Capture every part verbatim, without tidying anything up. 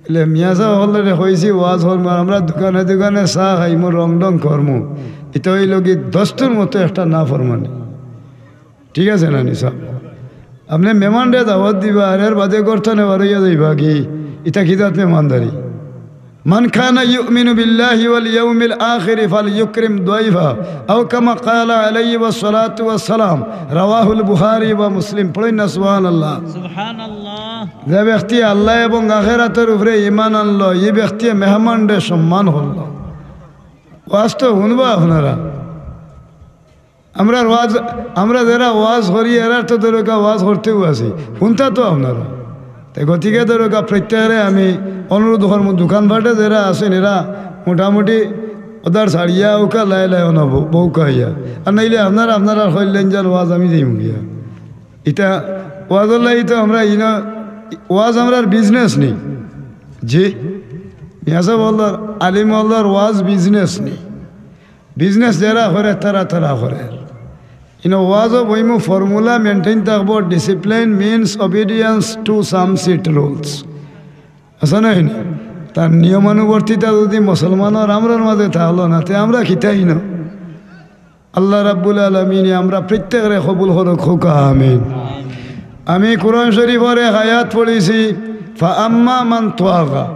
এলে মিয়া সাব অকলরে কইছি ওয়াজ করমু, আর আমরা দোকানে দোকানে চা খাইমু, রং ঢং করমু, ইটা অইলো গি দস্তুর মতো একটা নাফরমানি। ঠিক আছে না নি সাব? আপনে মেহমানরে দাওয়াত দিবা, আর এর বাদে ঘর থাকি বার অইয়া যাইবা গি, ইটা কি জাত মেহমানদারি? من كان يؤمن بالله واليوم الآخر فليكرم ضيفه، أو كما قال عليه الصلاة والسلام، رواه البخاري ومسلم। পড়ইন না সুবহানাল্লাহ। সুবহানাল্লাহ। যে ব্যক্তি আল্লাহ এবং আখেরাতর উপরে ঈমান আনলো, ই ব্যক্তিয়ে মেহমানরে সম্মান করলো। ওয়াজ তো হুনবা আপনারা। আমরার ওয়াজ, আমরা যেরা ওয়াজ করি, এরার তো দরকার ওয়াজ করতেউ আছি, হুনতা তো আপনারা। তে গতিকে দরকার প্রত্যেকরে আমি অনুরোধ করমু, দোকানপাটে যেরা আছইন, এরা মোটামুটি অদার ছাড়িয়া অউক্কা লাই লাই অনা বউ-, বউক্কা অইয়া। আর নাইলে আপনারা, আপনারা কইলেন যেন ওয়াজ আমি যাইমু গিয়া। ইটা ওয়াজর লাগি তো আমরা ইনো, ওয়াজ আমরার business নি। জি, মিয়া সাব অকলর, আলিম অকলর ওয়াজ business নি। Business যেরা করে, তারা, তারা করে। ইনো ওয়াজও বইমু, formula maintain থাকবো, discipline means obedience to some set rules। আছে না ইনো? তার নিয়মানুবর্তিতা যদি মুসলমানর আমরার মাঝে থাকলো না, তে আমরা কিতা ইনো? আল্লাহ রাব্বুল আলামিনে আমরা প্রত্যেকরে কবুল করুক, কউক্কা আমিন। আমি কোরআন শরীফর এক আয়াত পড়ছি, فأما من طغى।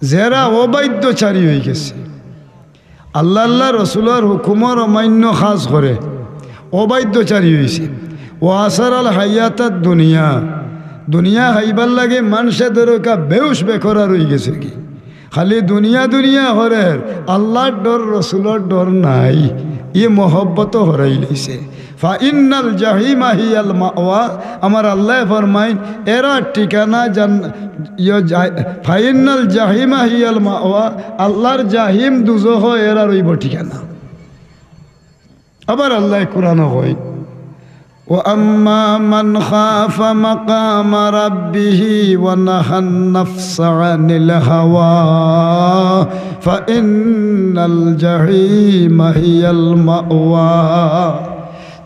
যেরা অবাধ্যচারী অইগেছে, আল্লাহ, আল্লাহ রসুলর হুকুমর অমান্য কাজ করে, অবাধ্যচারী অইছে। وآثر الحياة الدنيا, দুনিয়া খাইবার লাগি মানষে দরকা বেহুশ বেকরার অইগেছে গি। খালি দুনিয়া দুনিয়া করের, আল্লাহর ডর, রসুলর ডর নাই। ই মহব্বত হরাইলাইছে। فإن الجحيم هي المأوى, আমার আল্লায় ফরমাইন, এরার ঠিকানা জান-, ইয়ো জা-, فإن الجحيم هي المأوى, আল্লাহর জাহিম দুজখ এরার অইবো ঠিকানা। আবার আল্লায় কোরআনো কইন, وأما من خاف مقام ربه ونهى النفس عن الهوى فإن الجحيم هي المأوى।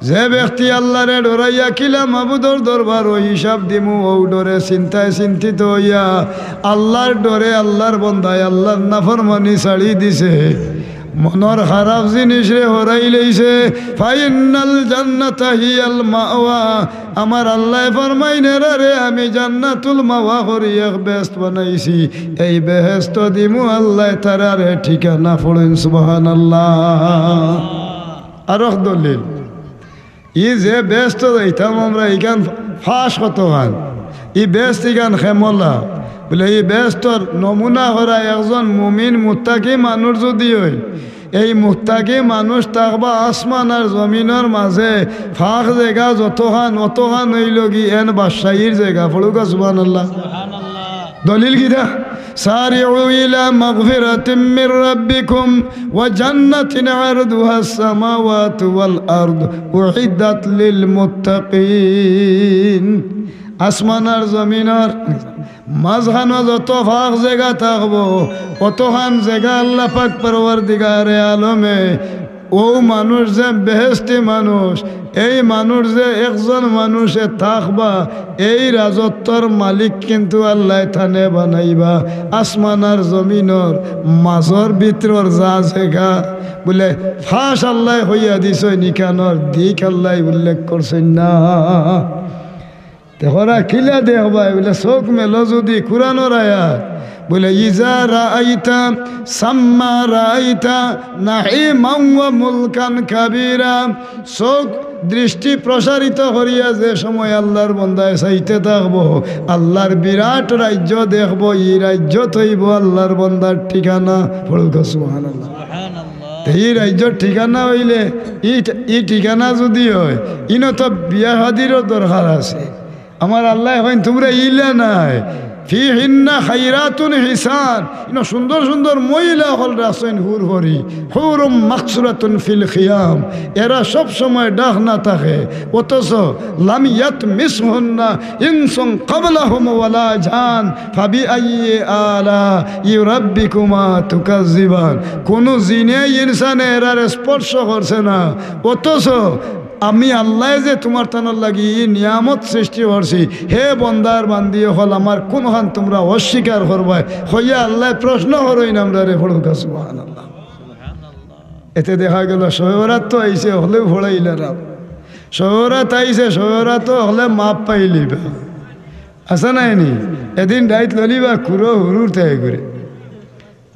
যে ব্যক্তি আল্লাহরে ডরাইয়া কিলা মাবুদর দরবারো হিসাব দিমু অউ ডরে চিন্তায় চিন্তিত অইয়া আল্লাহর ডরে আল্লাহর বন্দায় আল্লাহর নাফরমানি ছাড়ি দিছে, মনর খারাপ জিনিসরে হরাইলাইছে, فإن الجنة هي المأوى। আমার আল্লায় ফরমাইন, এরারে আমি জান্নাতুল মাওয়া করি এক বেহেস্ত বানাইছি, এই বেহেস্তো দিমু আল্লায় তারারে ঠিকানা। পড়ইন সুবহানাল্লাহ। আরক দলিল, ই যে বেহেস্তো যাইতাম আমরা, ইখান ফাঁস কতখান, ই বেহেস্ত ইখান কেমলা। বুলে, ই বেহেস্তর নমুনা করা একজন মুমিন মুত্তাকি মানুষ যুদি অয়, এই মুত্তাকি মানুষ থাকবা আসমান আর জমিনর মাঝে, ফাঁক জেগা যতখান, অতখান অইলো গি এন বাদশাইর জেগা। পড়উক্কা সুবহানাল্লাহ। দলিল কিতা? سارعوا إلى مغفرة من ربكم وجنة عرضها السماوات والأرض أعدت للمتقين। আসমান আর জমিনর মাঝখানো যত ফাঁক জেগা থাকবো, অতখান জেগা আল্লাহ পাক পরওয়ারদিগারে আলমে অউ মানুষ যে বেহেস্তি মানুষ, এই মানুষ যে একজন মানুষে থাকবা, এই রাজত্বর মালিক কিন্তু আল্লায় তানে বানাইবা। আসমান আর জমিনর মাঝর ভিতরর যা জেগা, বুলে ফাঁস আল্লায় কইয়া দিছইন, ইখানর দিক আল্লায় উল্লেখ করছইন না। তে করা কিলা দেখবায়? বুলে, চউখ মেলো যুদি কুরআনর আয়াত, বুলে, إذا رأيت ثم رأيت نعيما وملكا كبيرا। চউখ দৃষ্টি প্রসারিত করিয়া যে সময় আল্লাহর বন্দায় চাইতে থাকবো, আল্লাহর বিরাট রাইজ্য দেখবো, ই রাইজ্য অইবো আল্লাহর বন্দার ঠিকানা। পড়উক্কা সুবহানাল্লাহ। সুবহানাল্লাহ। তে ই রাইজ্যর ঠিকানা অইলে, ই, ই ঠিকানা যুদি অয়, ইনো তো বিয়া শাদিরও দরকার আছে। আমার আল্লায় কইন, তুমরা ইলা নায়। فيهن خيرات حسان। ইনো সুন্দর সুন্দর মহিলা অকল রাখছইন, হুর পরি। حور مقصورات في الخيام। এরা সব সময় ডাকনা থাকে। অথচ لم يطمثهن إنس قبلهم ولا جان فبأي آلاء ربكما تكذبان। কুনু জিনে ইনসানে এরারে স্পর্শ করছে না। অথচ আমি আল্লায় যে তুমার তানর লাগি ই নিয়ামত সৃষ্টি করছি, হে বন্দার বান্দি অকল, আমার কুনখান তুমরা অস্বীকার করবায়? কইয়া আল্লায় প্রশ্ন করইন আমরারে, পড়ুক্কা সুবহানাল্লাহ। এতে দেখা গেল শবে বরাত তো আইছে, হকলে পড়াইলা রাব। শবে বরাত আইছে, শবে বরাত তো হকলে মাফ পাইলিবা। আছে নায় নি? এদিন রাইত ললিবা কুরো হুরুর তাই করে।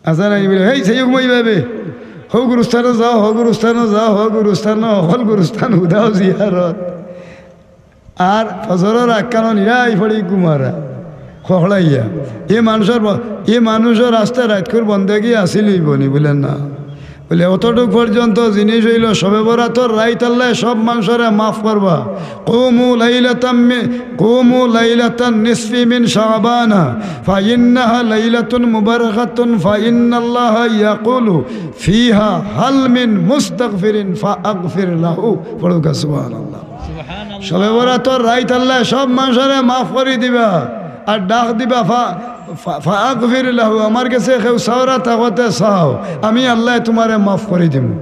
আছে নায় নি? বলে, "এই, সেই ঘুমাইবা বে। হউ গুরুস্থানো যাও, হউ গুরুস্থানো যাও, হউ গুরুস্থানো, হকল গুরুস্থান হুদাও জিয়ারত।" আর ফজরর আক্কানো নিরাই পড়ি ঘুমারা, খখড়াইয়া। ই মানুষর ব-, ই মানুষর আস্তা রাইতকুর বন্দেগি আছিল অইবো নি? বলে, "না।" বলে, অতটুক পর্যন্ত জিনিস অইলো, শবে বরাতর রাইত আল্লায় সব মানষরে মাফ করবা। কুমু লাইলাতাম মি-, কুমু লাইলাতান নিসফি মিন শাবানা, ফাইন্নাহা লাইলাতুন মুবারাকাতুন, ফাইন্নাল্লাহা ইয়াকুলু ফিহা হাল মিন মুস্তাগফিরিন ফাআগফির লাহু। পড়ুক্কা সুবহানাল্লাহ। সুবহানাল্লাহ। শবে বরাতর রাইত আল্লায় সব মানষরে মাফ করি দিবা, আর ডাক দিবা, ফা-, ফা-, ফাআগফির লাহু, আমার গেছে কেউ চাওরা থাকতে চাও, আমি আল্লায় তুমারে মাফ করি দিমু।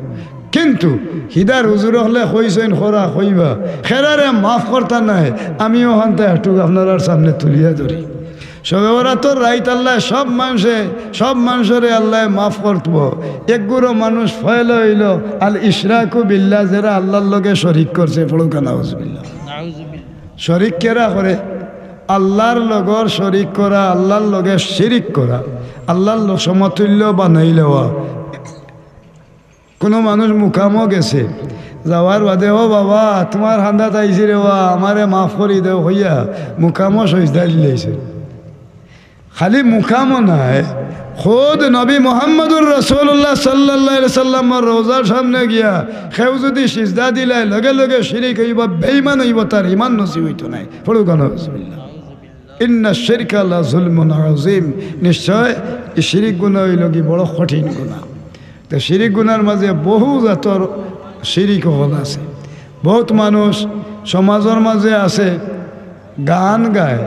কিন্তু হিদার হুজুর অকলে কইছইন করা কইবা, কেরারে মাফ করতা নায়, আমিও অখানতা একটুক আপনারার সামনে তুলিয়া ধরি। শবে বরাতর রাইত আল্লায় সব মানষে, সব মানষরে আল্লায় মাফ করতবো। এক গুরু মানুষ ফয়লা অইলো আল ইশরাকু বিল্লাহ, যেরা আল্লার লগে শরিক করছে, পড়ুক্কা নাউজুবিল্লাহ। নাউজুবিল্লাহ। শরিক কেরা করে? আল্লার লগর শরিক করা, আল্লার লগে শিরিক করা, আল্লার ল-, সমতুল্য বানাই লওয়া। কুনু মানুষ মুকামো গেছে, যাওয়ার বাদে, "ও বাবা, তুমার কান্দাত আইছি রে বা, আমারে মাফ করি দেও," কইয়া মুকামো সইজদা দিলাইছে। খালি মুকামো নায়, খুদ নবী মুহাম্মদুর রাসূলুল্লাহ সাল্লাল্লাহু আলাইহি ওয়াসাল্লামর রওজার সামনে গিয়া কেউ যুদি সিজদা দিলায়, লগে লগে শিরিক অইবো, বেঈমান অইবো, তার ঈমান নসিব অইতো নায়। পড়ুক্কা নাউজুবিল্লাহ। ইন্না শিরকা লা যুলমুন আযীম, নিশ্চয় ই শিরিক গুনা অইলোগি বড় কঠিন গুনা। তো শিরিক গুনার মাঝে বহু জাতর শিরিক অকল আছে। বহুত মানুষ সমাজর মাঝে আছে, গান গায়,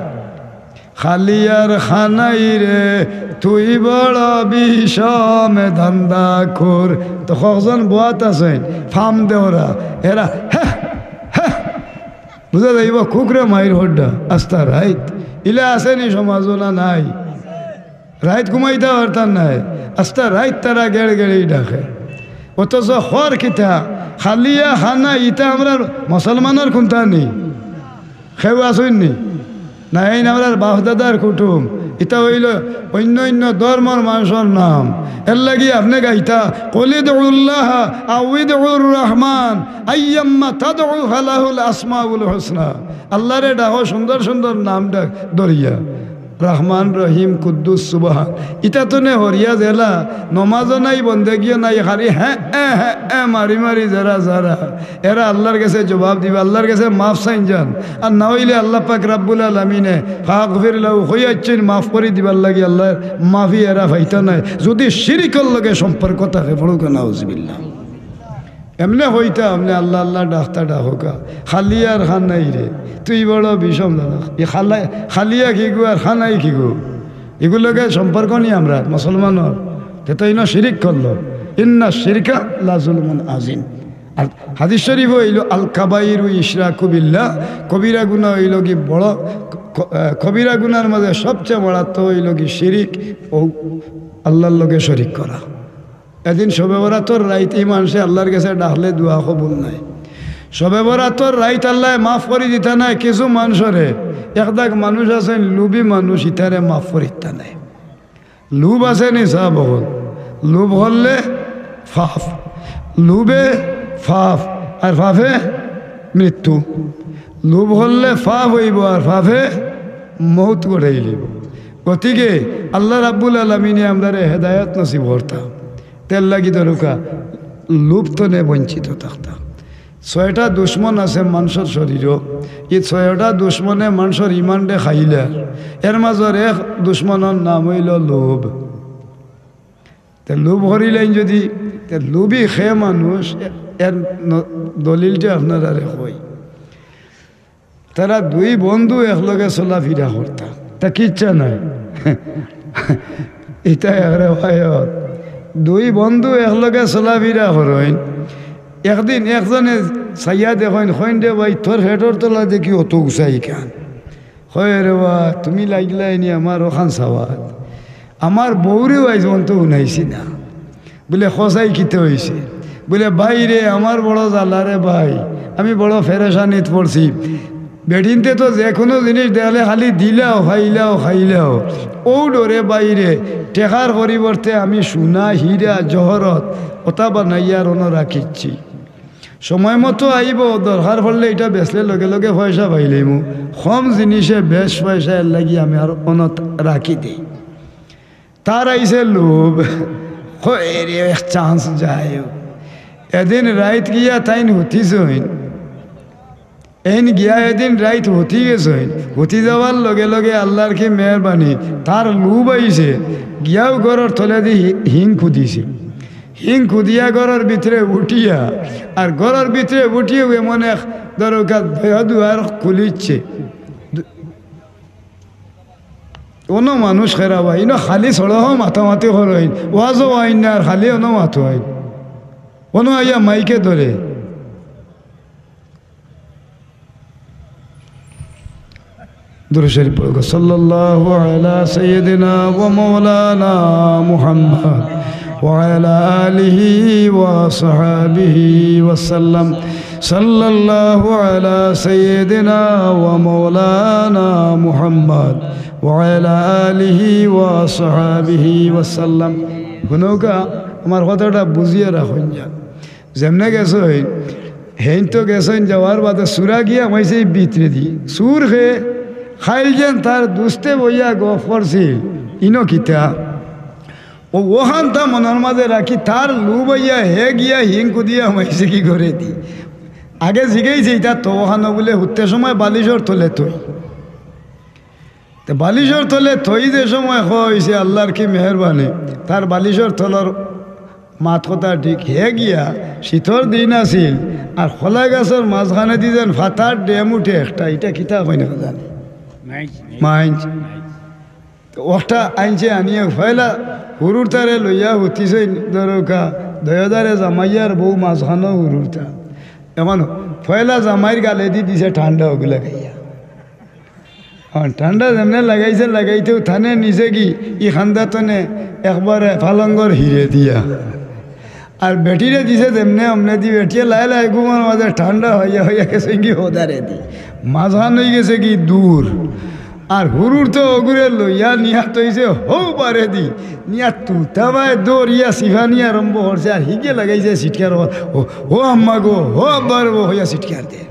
"খালিয়ার খানাই রে, তুই বড় বিষম ধান্দা কর।" তো কয়জন বওয়াত আছে, ফাম দেওরা, এরা, "হ্যাঁ, হ্যাঁ।" বুঝা যাইবো, কুকুরে মাইর হড্ডা, আস্তা রাইত। ইলা আছে নি সমাজো না নাই? রাইত ঘুমাইতা পারতা নায়, আস্তা রাইত তারা গেড় গেড়ি ডাকে। অথচ খর কিতা, খালিয়া খানা ইতা আমরার মুসলমানর কুন্তা নি? কেউ আছইন নি? না, এইন আমরার বাফ দাদার কুটুম। ইতা অইলো অইন্য অইন্য ধর্মর মানষর নাম। এরলাগি আপনে গাইতা, "কুল ইদউল্লাহা আও ইদউর রহমান, আইয়াম্মা তাদউ ফালাহুল আসমাউল হুসনা।" আল্লারে ডাকো সুন্দর সুন্দর নাম ডাক ধরিয়া। রহমান, রহিম, কুদ্দুস, সুবহান। ইতা তো নে হরিয়া জেলা, নমাজও নাই, বন্দেগিও নাই, খালি হ্যাঁ, হ্যাঁ, হ্যাঁ, হ্যাঁ, মারি মারি যারা, যারা। এরা আল্লার গেছে জবাব দিবা, আল্লার গেছে মাফ চাইন যান। আর না অইলে আল্লা পাক রাব্বুল আলামিনে ফাগফির লাহু কইয়াইচ্ছইন, মাফ করি দিবার লাগি, আল্লার মাফি এরা পাইতা নায়। যুদি শিরিকর লগে সম্পর্ক থাকে, পড়ুক্কা নাউজুবিল্লাহ। এমনে কইতা, এমনে আল্লা আল্লা ডাকতা ডাকউক্কা। খালিয়ার খানাই রে, তুই বড় বিষম ধান্দা। ই খালা-, খালিয়া কিগু আর খানাই কিগু? ইগুর লগে সম্পর্ক নি আমরার মুসলমানর। তে তো ইনো শিরিক করলো। ইন্না শিরকা লা যুলমুন আযীম। আর হাদিস শরিফো অইলো, "আল কাবাইরু ইশরাকু বিল্লাহ", কবিরা গুনা অইলোগি বড়, ক-, আহ, কবিরা গুনার মাঝে সবচেয়ে মারাত্মক অইলোগি শিরিক, অউ আল্লার লগে শরিক করা। এদিন শবে বরাতর রাইত ই মানষে আল্লার গেছে ডাকলে দোয়া কবুল নায়। শবে বরাতর রাইত আল্লায় মাফ করি দিতা নায় কিছু মানষরে। একদাগ মানুষ আছইন, লুভি মানুষ, ইতারে মাফ করি দিতা নায়। লুভ আছে নি সাব অকল? লুভ করলে ফাফ, লুভে ফাফ, আর ফাফে মৃত্যু। লুভ করলে ফাফ অইবো, আর ফাফে মউত ঘটাইলিবো। গতিকে আল্লা রাব্বুল আলামিনে আমরারে হেদায়ত নসিব করতা। তের লাগি দরকার, লুভ তনে বঞ্চিত থাকতা। ছয়টা দুশমন আছে মানষর শরিরো। ই ছয়টা দুশমনে মানষর ইমানরে খাইলার। এর মাজর এক দুশমনর নাম অইলো লুভ। তে লুভ করিলাইন যুদি, তে লুভি কে মানুষ, এর ন-, দলিলটা আপনারারে কই। তারা দুই বন্ধু একলগে চলাফিরা করতা। তা কিচ্ছা নাই। ইটা এক রেওয়ায়ত। দুই বন্ধু একলগে চলাফিরা করইন। একদিন একজনে চাইয়া দেখইন, কইন, "রে ভাই, তোর পেটর তলা দেখি অত উচাই কেনে?" কয়, "রে বা, তুমি লাগিলায় নি আমার অখান চাওয়াত। আমার বউরেও আইজ পর্যন্ত হুনাইছি না।" বুলে, "কছাইন কিতা অইছে?" বুলে, "ভাইরে, আমার বড় জ্বালা রে ভাই, আমি বড় পেরেশানিত পড়ছি। বেটিন্তে তো যেকুনু জিনিস দেখলে খালি দিলাও, খাইলাও, খাইলাও। অউ ডরে ভাইরে, টেকার পরিবর্তে আমি সোনা, হীরা, জহরত অতা বানাইয়া আর অনো রাখিচ্ছি। সময় মতো আইবো, দরকার পড়লে ইটা বেচলে লগে লগে পয়সা পাইলাইমু। কম জিনিসে বেশ পয়সা, এরলাগি আমি আর অনো রাখি দেই।" তার আইছে লোভ, কয়, "রে, এক chance যাই অউক।" এদিন রাইত গিয়া তাইন হুতিছইন। এইন গিয়া এদিন রাইত হুতি গেছইন। হুতি যাওয়ার লগে লগে আল্লার কি মেহেরবানি, তার লোভ আইছে, গিয়াউ ঘরর তলেদি হি-, হিং খুদিছে। হিং খুদিয়া ঘরর ভিতরে উঠিয়া, আর ঘরর ভিতরে উঠিয়াউ এমন এক দরকার দুয়ার খুলিচ্ছে। অনো মানুষ খেরা বা, ইনো খালি সড়কো মাতামাতি করইন, ওয়াজও অইন না, আর খালি অনো মাতো অইন। অনো আইয়া মাইকে ধরে। দুরূদ শরীফ পড়ো, সাল্লাল্লাহু আলা সাইয়্যিদিনা ওয়া মাওলানা মুহাম্মদ ওয়া আলা আলিহি ওয়া সাহবিহি ওয়া সাল্লাম। সাল্লাল্লাহু আলা সাইয়্যিদিনা ওয়া মাওলানা মুহাম্মদ ওয়া আলা আলিহি ওয়া সাহবিহি ওয়া সাল্লাম। হুনউক্কা, আমার কথাটা বুঝিয়া রাখইন যা। যেমনে গেছইন, হেইন তো গেছইন, যাওয়ার বাদে চুরা গিয়া হামাইছে ই ভিতরেদি। চুর কে, খাইল যেন তার দুস্তে বইয়া গফ করছিল, ইনো কিতা? অউ অখানতা মনর মাজে রাখি তার লোভ অইয়া হে গিয়া হিং খুদিয়া হামাইছে গি ঘরেদি। আগে জিগাইছে ইতা তো অখানো বুলে হুতে সময় বালিশর তলে থই। তে বালিশর তলে থই যে সময় কইছে আল্লার কি মেহেরবানি, তার বালিশর তলর মাত কথা ঠিক। হে গিয়া শীতর দিন আছিল, আর কলা গাছর মাজখানেদি যেন ফাতার ডেম উঠে একটা, ইটা কিতা কইন না জানি। মাইঞ্চ। মাইঞ্চ। তে অখটা আনছে, আনিয়া পয়লা হুরুতারে লইয়া হুতিছইন, ধরউক্কা, দুইওদারে জামাইয়ার বউ মাজখানো হুরুতা। অখন পয়লা জামাইর গালেদি দিছে ঠান্ডা অগুলা খাইয়া। অ, ঠান্ডা যেমনে লাগাইছে, লাগাইতেউ থানে নিছে গি, ই খান্দা তনে একবারে পালঙ্গর হিরে দিয়া। আর বেটিরে দিছে যেমনে অমনেদি, বেটিয়ে লায় লায় ঘুমর মাজে ঠান্ডা অইয়া অইয়া গেছে গি হদারেদি। মাজখান অইগেছে গি দূর। আর হুরুর তো অগুরে লইয়া নিয়া থইছে হউ বারেদি। নিয়া তুতাবায় দৌড়িয়া সিফানি আরম্ভ করছে, আর হিগে লাগাইছে সিটকার, "ও, ও, ও আম্মা গো, ও আব্বা রে, ও," অইয়া সিটকার দে।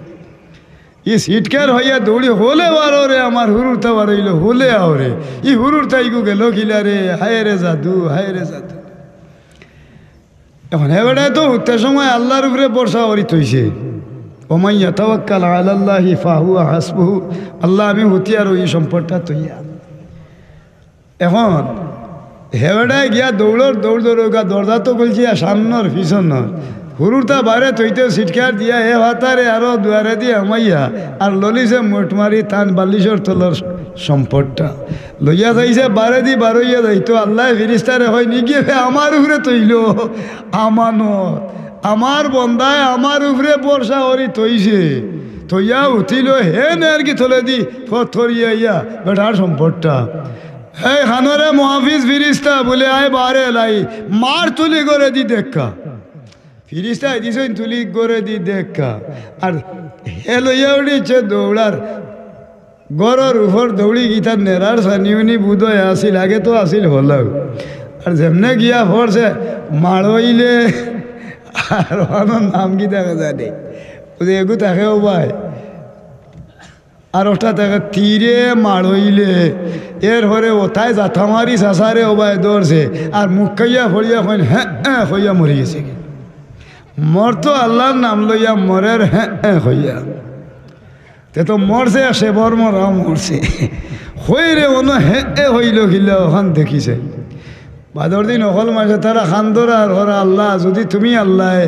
ই সিটকার অইয়া দৌড়ি, "হলে বারো রে, আমার হুরুরতা বারইলো, হলে আও রে।" ই হুরুরতা ইগু গেল কিলা রে, হায় রে জাদু, হায় রে জাদু। অখন হে বেটায় তো হুতে সময় আল্লার উপরে ভরসা করি থইছে, "ওমান ইয়াতাওয়াক্কাল আলাল্লাহি ফাহুয়া হাসবুহু।" আল্লা, আমি হুতিয়ার অউ সম্পদটা থইয়া। অখন হে বেটায় গিয়া দৌড়র দৌড় দৌড়উক্কা, দরজা তো খুলছে আর সামনর পিছনর। হুরুরতা বারে থইতে সিটকার দিয়া হে ফাতারে আরো দুয়ারেদি হামাইয়া আর ললিছে মুট মারি তান বালিশর তলর সম্পদটা লইয়া যাইছে, বারেদি বারইয়া যাইতো। আল্লায় ফিরিস্তারে কইন, "ইগিয়ে আমার উপরে থইলো আমানত, আমার বন্দায় আমার উপরে ভরসা করি থইছে, থইয়া হুতিলো, হে নেরগি তলেদি ফথরিয়া ইয়া বেটার সম্পদটা।" এই খানরে মুহাফিজ ফিরিস্তা বুলে, "আয় বারে লাই, মার তুলি ঘরেদি দেখা।" ফিরিস্তায় দিছইন তুলি ঘরেদি দেখা। আর হে লইয়া উঠিছে দৌড়ার। ঘরর উপর দৌড়ি গিয়া তার নেরার ছানিউনি বুধয় আছিল, আগে তো আছিল হলাউ। আর যেমনে গিয়া পড়ছে মাড়ইলে, আর অখানর নাম কিতা জানি, অউ যে এগু থাকে অউ বায়, আর অখটা থাকে তীরে মাড়ইলে, এরপরে অতায় জাতা মারি চাচারে অউ বায় ধরছে, আর মুখ খাইয়া পড়িয়া কইন, "হ্যাঁ, হ্যাঁ," কইয়া মরি গেছে গি। মর তো আল্লার নাম লইয়া মরের, "হ্যাঁ, হ্যাঁ," কইয়া। তে তো মরছে, সে বর মরা মরছে। কই রে, অনো হে এ হইল কিলা, অখান দেখিছে। বাদর দিন অকল মাঝে তারা খান্দরা আর করা, "আল্লা, যুদি তুমি আল্লায়,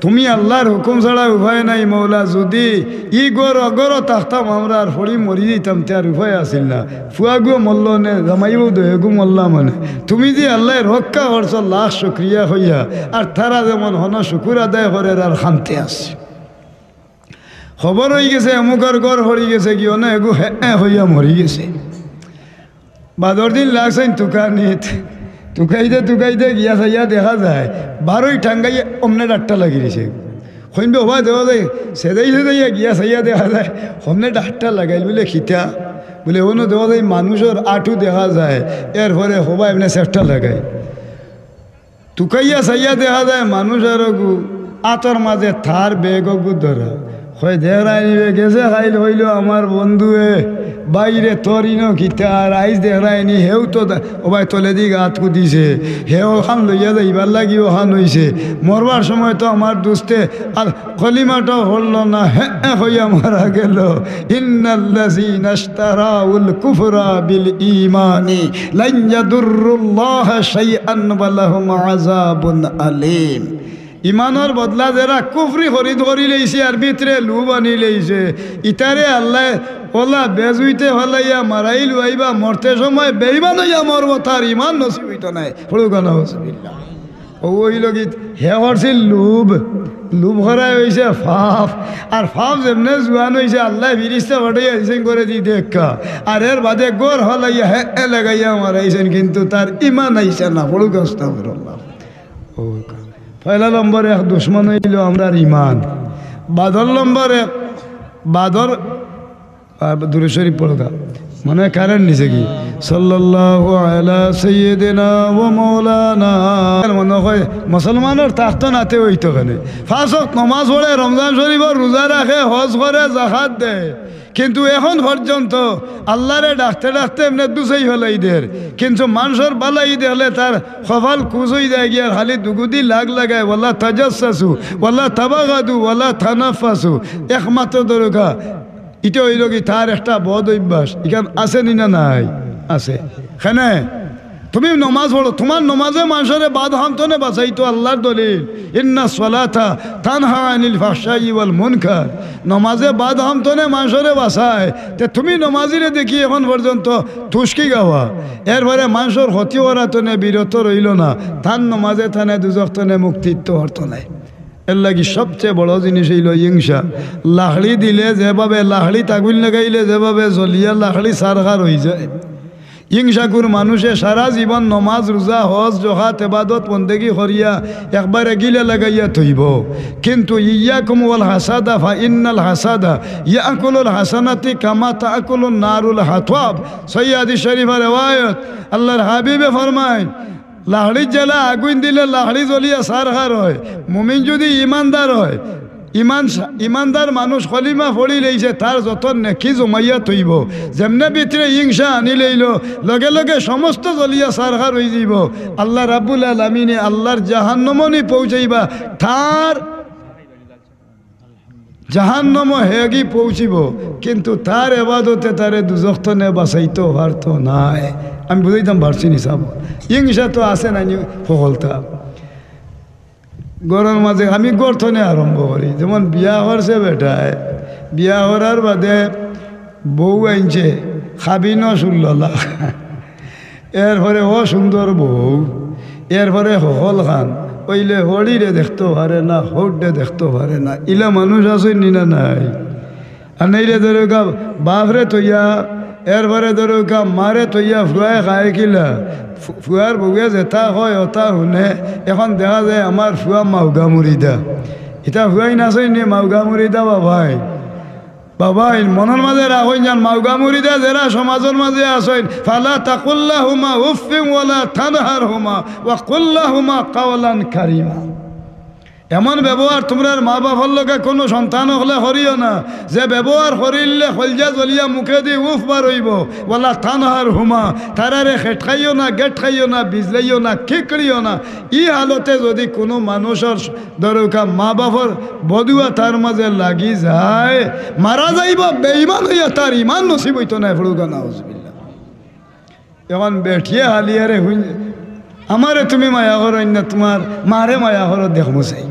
তুমি আল্লার হুকুম ছাড়া উপায় নাই, মৌলা, যুদি ই ঘর অঘর থাকতাম আমরা আর পড়ি মরি যাইতাম, তে আর উপায় আছিল না। ফুয়াগুও মরল নে, জামাইও দয়েগু মরলাম মানে। তুমি যে আল্লায় রক্ষা করছো, লাখ শুক্রিয়া কইয়া।" আর তারা যেমন হনো শুকুর আদায় করের আর খান্তে আছে। খবর অইগেছে, অমুকর ঘর পড়ি গেছে, কি অনে এগু হে হে অইয়া মরি গেছে। বাদর দিন লাগছইন তুকানিত, তুকাইতে তুকাইতে গিয়া চাইয়া দেখা যায় বারোই টাঙ্গাইয়া অমনে ডাকটা লাগি রইছে। কইন বে, ওবা দেওয়া যায়, সেদাই সেদাইয়া গিয়া চাইয়া দেখা যায় অমনে ডাকটা লাগাইল। বুলে, "কিতা?" বুলে, "অনো দেওয়া যায় মানুষর আটু দেখা যায়, এরপরে হবা এমনে সেফটা লাগায়।" তুকাইয়া চাইয়া দেখা যায় মানুষ আরোগু আতর মাঝে তার ব্যাগ অগু ধরা। কয়, "দেখরায়নি বে, গেছে কাইল কইলো আমার বন্ধুয়ে, 'বাইরে তোর ইনো কিতা?' আর আইজ দেখরায়নি, হেউ তো দা-, ওবায় তলেদি গাত কুদিছে, হেউ অখান লইয়া যাইবার লাগি অখান অইছে। মরবার সময় তো আমার দুস্তে আর কলিমাটা পড়লো না, হে হে অইয়া মারা গেল।" ইন্নাল্লাযীনা ইশতারাউল কুফরা বিল ঈমানি লান ইয়াদুররুল্লাহা শাইআন ওয়া লাহুম আযাবুন আলীম। ইমানর বদলা যেরা কুফরি খরিদ করি লইছে আর ভিতরে লোভ আনি লইছে, ইতারে আল্লায় অলা বেজুইতে ফালাইয়া মারাইল অইবা, মরতে সময় বেইমান অইয়া মরবো, তার ইমান নসিব অইতো নায়। পড়ুক্কা নাউজুবিল্লাহ। অউ অইলো কি, হে করছিল লোভ, লোভ করায় অইছে পাপ, আর পাপ যেমনে জুয়ান অইছে আল্লায় ফিরিস্তা পাঠাইয়া দিছইন করে দি দেখা, আর এর বাদে ঘর ফালাইয়া হে হে লাগাইয়া মারাইছইন, কিন্তু তার ইমান আইছে না। পড়ুক্কা আস্তাগফিরুল্লাহ। অউ পয়লা নম্বর এক দুশমন অইলো আমরার ইমান, বাদর নম্বর এক, বাদর আর দুরূদ শরীফ পড়ো তা। মনে হয় কারেন্ট নিছে কি? সাল্লাল্লাহু আলা সাইয়্যিদিনা ওয়া মাওলানা। মনে হয় মুসলমানর তাখত নাতে অইতো কেনে। পাঁচ ওয়াক্ত নমাজ পড়ে, রমজান শরীফর রোজা রাখে, হজ করে, যাকাত দেয়। কিন্তু এখন পর্যন্ত আল্লারে ডাকতে ডাকতে এমনে দুসাই ফালাই দের। কিন্তু মানষর বালাই দেখলে তার কপাল কুচ অই যায় গিয়া, খালি দুগুদি লাগ লাগায়, "ওয়ালা তাজাসসাসু, ওয়ালা তাবাগাদু, ওয়ালা তানাফাসু।" একমাত্র দরকার ইটা অইলো কি, তার একটা বদ অভ্যাস। ইখান আছে নি না নাই? আছে। কেনে? তুমি নমাজ পড়ো, তুমার নমাজে মানষরে বাদ হামতনে বাঁচাইতো, আল্লার দলিল, "ইন্নাস সালাতা তানহা আনিল ফাহশাই ওয়াল মুনকার।" নমাজে বাদ হামতনে মানষরে বাঁচায়। তে তুমি নমাজিরে দেখি এখন পর্যন্ত তুস্কি গাওয়া, এরপরে মানষর ক্ষতি করাতনে বিরত রইলো না, তান নমাজে তানে দুজখতনে মুক্তি দিতো পারতো নায়। এর লাগি সবচেয়ে বড় জিনিস অইলো হিংসা। লাকড়ি দিলে যেভাবে, লাকড়িত আগুইন লাগাইলে যেভাবে জ্বলিয়া লাকড়ি ছারখার অই যায়, হিংসাকুর মানুষে সারা জীবন নমাজ, রোজা, হজ, যাকাত, এবাদত, বন্দেগি করিয়া একবারে গিলা লাগাইয়া থইবো। কিন্তু ইয়াকুম ওয়াল হাসাদা ফা ইন্নাল হাসাদা ইয়াকুলুল হাসানাতি কামা তাকুলুন নারুল হাতওয়াব। সহিহ হাদিস শরীফর রেওয়ায়ত, আল্লার হাবিবে ফরমাইন, লাকড়িত যেলা আগুইন দিলে লাকড়ি জ্বলিয়া ছারখার অয়। মুমিন যুদি ইমানদার অয়, ইমান, ইমানদার মানুষ কলিমা পড়ি লইছে, তার যত নেকি জমাইয়া থইবো। যেমনে ভিতরে হিংসা আনি লইলো, লগে লগে সমস্ত জ্বলিয়া ছারখার অই যাইবো। আল্লা রাব্বুল আলামিনে আল্লার জাহান্নামো নি পৌঁছাইবা, তার জাহান্নামো হেগি পৌঁছিবো, কিন্তু তার এবাদতে তারে দুজখতনে বাঁচাইতো পারতো নায়। আমি বুঝাইতাম পারছি নি সাব? হিংসা তো আছে না নি, হকলতা। ঘরর মাঝে আমি ঘর থনে আরম্ভ করি, যেমন বিয়া করছে বেটায়, বিয়া করার বাদে বউ আনছে, খাবিনো ষোল্ল লাখ, এরপরে অ সুন্দর বউ, এরপরে হকল খান, অইলে হড়িরে দেখতো পারে না, হৌডে দেখতো পারে না, ইলা মানুষ আছে নি না নাই? আর নাইলে ধরউক্কা বাপরে থইয়া, এরপরে ধরউক্কা মারে থইয়া ফুয়ায় খায় কিলা? ফু-, ফুয়ার বউয়ে যেতা কয় অতা হুনে। এখন দেখা যায় আমার ফুয়া মাউগা মুরিদা। ইতা ফুয়াইন আছইন নি মাউগা মুরিদা বাবাইন? বাবাইন, মনর মাঝে রাখইন যান, মাউগা মুরিদা যেরা সমাজর মাঝে আছইন, ফালা তাকুল্লাহুমা উফফিন ওয়ালা তানহারহুমা ওয়া কুল্লাহুমা কাওলান কারীমা। এমন ব্যবহার তুমরার মা বাপর লগে কুনু সন্তান অকলে করিও না, যে ব্যবহার করিলে কইলজা জ্বলিয়া মুখেদি উফ বার অইবো। ওয়ালা তানহারহুমা, তারারে খেটকাইও না, গেটকাইও না, বিজলাইও না, খিকড়িও না। ই হালতে যুদি কুনু মানুষর ধরউক্কা মা বাপর বদুয়া তার মাঝে লাগি যায়, মারা যাইবো বেঈমান অইয়া, তার ইমান নসিব অইতো নায়, পড়ুক্কা নাউজুবিল্লাহ। এখন বেটিয়ে হালিয়ারে হুন, আমারে তুমি মায়া করইন না, তুমার মারে মায়া করো, দেখমু চাই।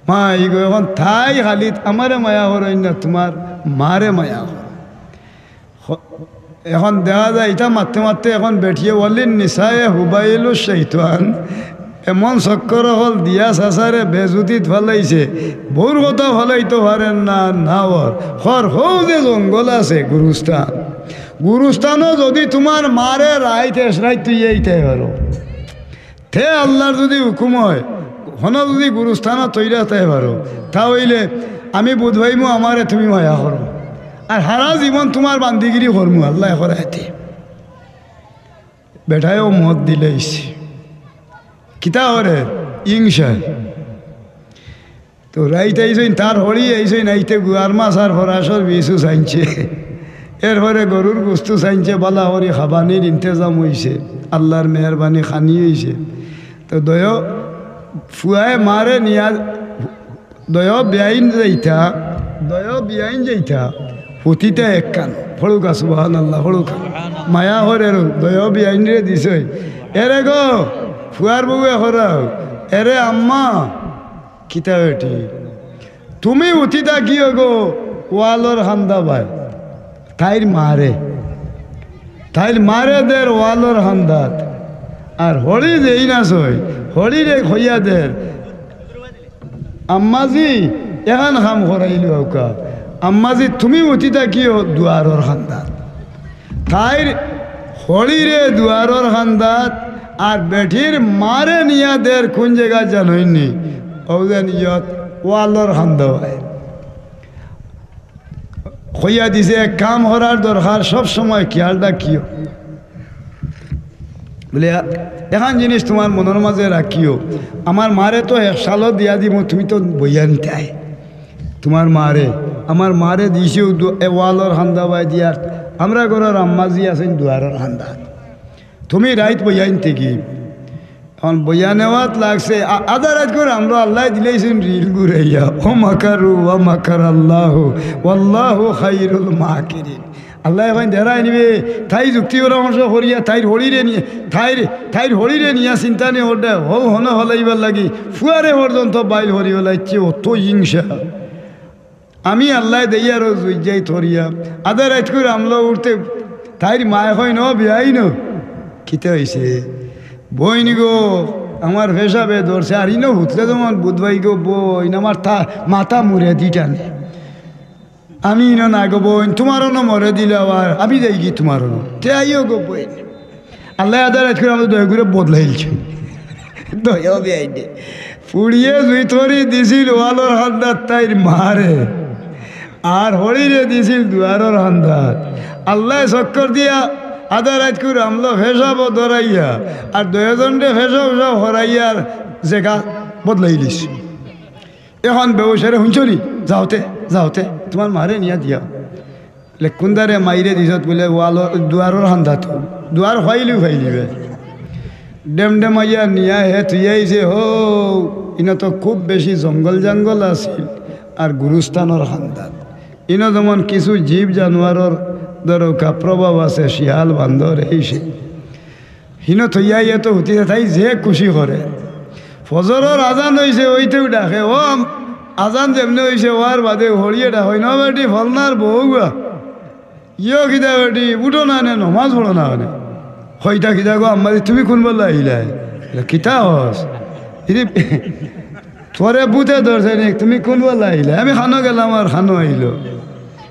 মা ইগো এখন তাই খালি আমারে মায়া করইন না, তুমার মারে মায়া করো। হ-, এখন দেখা যায় ইতা মাততে মাততে এখন বেটিয়ে ওয়ালিন নিসায়ে হুবাইলু শৈতান, এমন চক্কর অকল দিয়া চাচারে বেইজ্জতিত ফালাইছে, বউর কথা ফালাইতো পারের না, না অর। খর হউ যে জঙ্গল আছে, গুরুস্থান। গুরুস্থানো যুদি তুমার মারে রাইত এশ রাইত তুইয়া আইতায় পারো, তে আল্লার যুদি হুকুম অয়, হনো যুদি গুরুস্থানো থইয়া আইতায় পারো, তা অইলে আমি বুঝ পাইমু, আমারে তুমি মায়া করো। আর হারা জীবন তুমার বান্দিগিরি করমু, আল্লায় করাইতে। বেটায়ও মত দিলাইছে। কিতা করে? ইংসা। তো রাইত আইছইন, তার হড়ি আইছইন, আইতে গুয়ার মাছ আর ফরাসর বিচু চাইনছে। এরপরে গরুর গুস্তু চাইনছে, বালা করি খাবানির ইন্তেজাম অইছে। আল্লার মেহেরবানি খানি অইছে। তো দয় ফুয়ায় মারে নিয়া দয় বিয়াইন যাইতা, দয় বিয়াইন যাইতা, হুতিতা একখান, ফড়ুকা সুবহানাল্লাহ, ফড়ুকা। মায়া করের, দয় বিয়াইনরে দিছে। এরে গো, ফুয়ার বউয়ে করাও, এরে আম্মা, কিতা বেটি? তুমি হুতিতা কিয় গো, ওয়ালর কান্দা বায়। তাইর মারে, তাইর মারে দের ওয়ালর কান্দাত। আর হড়ি যেইন আছইন, হড়িরে কইয়া দের, আম্মাজি, এখান কাম করাইলু আউকা। আম্মাজি, তুমি হুতিতা কিয় দুয়ারর কান্দাত। তাইর হড়িরে দুয়ারর কান্দাত, আর বেটির মারে নিয়া দের কুন জাগাত জানইননি? অউ যেন ইয়ত ওয়ালর কান্দা বায়। কইয়া দিছে, এক কাম করার দরকার, সব সময় খিয়াল রাখিও। বুলে, এখান জিনিস তুমার মনর মাঝে রাখিও, আমার মারে তো এক সালো দিয়া দিমু, তুমি তো বইয়া নিতায়। তুমার মারে, আমার মারে দিছি অউ দু-, এ ওয়ালর কান্দা বায় দিয়ার, আমরার ঘরর আম্মাজি আছইন দুয়ারর কান্দাত। তুমি রাইত বইয়া নিতে কি? অখন বইয়া নেওয়াত লাগছে, আ-, আধা রাইত করি আমরার আল্লায় দিলাইছইন রিল ঘুরাইয়া। ওয়া মাকারু ওয়া মাকারাল্লাহু ওয়াল্লাহু খাইরুল মাকিরিন। আল্লায় কইন, ডেরাই নিবে, তাই যুক্তি পরামর্শ করিয়া, তাইর হড়িরে নিয়া, তাইর, তাইর হড়িরে নিয়া চিন্তা নি করডে, হউ হনো ফালাইবার লাগি, ফুয়ারে পর্যন্ত বাইল করি ফালাইছে, অত হিংসা। আমি আল্লায় দেইয়ারও জুইত যাই থরিয়া, আধা রাইত করি আমলো উঠতে, তাইর মায় কইন, "ও বিয়াইন, কিতা অইছে?" "বইন গো, আমার পেশাবে ধরছে, আর ইনো হুতলে যেমন বুধবাই গো বইন, আমার তা-, মাথা মুড়ে দি টানে।" "আমি ইনো না গো বইন, তুমার অনো মরে দিলে আবার, আমি যাইগি তুমার অনো।" "তে আইও গো বইন।" আল্লায় আধা রাইত করি আমলো দয়া করি বদলাইলছে। দয়া বিয়াইনে। ফুড়িয়ে জুইত করি দিছিল ওয়ালর কান্দাত তাইর মারে। আর হড়িরে দিছিল দুয়ারর কান্দাত। আল্লায় চক্কর দিয়া আধা রাইত করি আমলো পেশাবো ধরাইয়া। আর দুইজনরে পেশাব পেশাব করাইয়ার জাগা বদলাইলিছে। অখন বেহুশ, "এরে হুনছো নি? যাওতে, যাওতে, তুমার মারে নিয়া দিয়াও।" বুলে, "কুনদারে মাইরে দিছত?" বুলে, "ওয়ালর, দুয়ারর কান্দাত।" দুয়ার ফাইলিউ ফাইলিবে। ডেমডেমাইয়া নিয়া হে থুইয়া আইছে, হউ, ইনো তো খুব বেশি জঙ্গল জাঙ্গল আছিল, আর গুরুস্থানর কান্দাত। ইনো যেমন কিছু জীব জানোয়ারর ধরো কা প্রভাব আছে, শিয়াল, বান্দর, এই সেই। হিনো থইয়া ইয়ে তো হুতিছে, তাই যে খুশি করে। ফজরর আজান অইছে, অইতেউ ডাকে, "ও আম-, আজান যেমনে অইছে, অওয়ার বাদে হড়িয়ে ডাকে, 'না বেটি, ফলনার বউগা।' ইয়ো কিতা বেটি, উঠো না নে, নমাজ পড়ো না নে।" "কইতা কিতা গো আম্মাজি, তুমি কুন বলা আইলায়?" "কিতা কস? ইদি তোরে ভূতে ধরছে নি, তুমি কুন বলা আইলায়?" "আমি কানো গেলাম আর কানো আইলো।"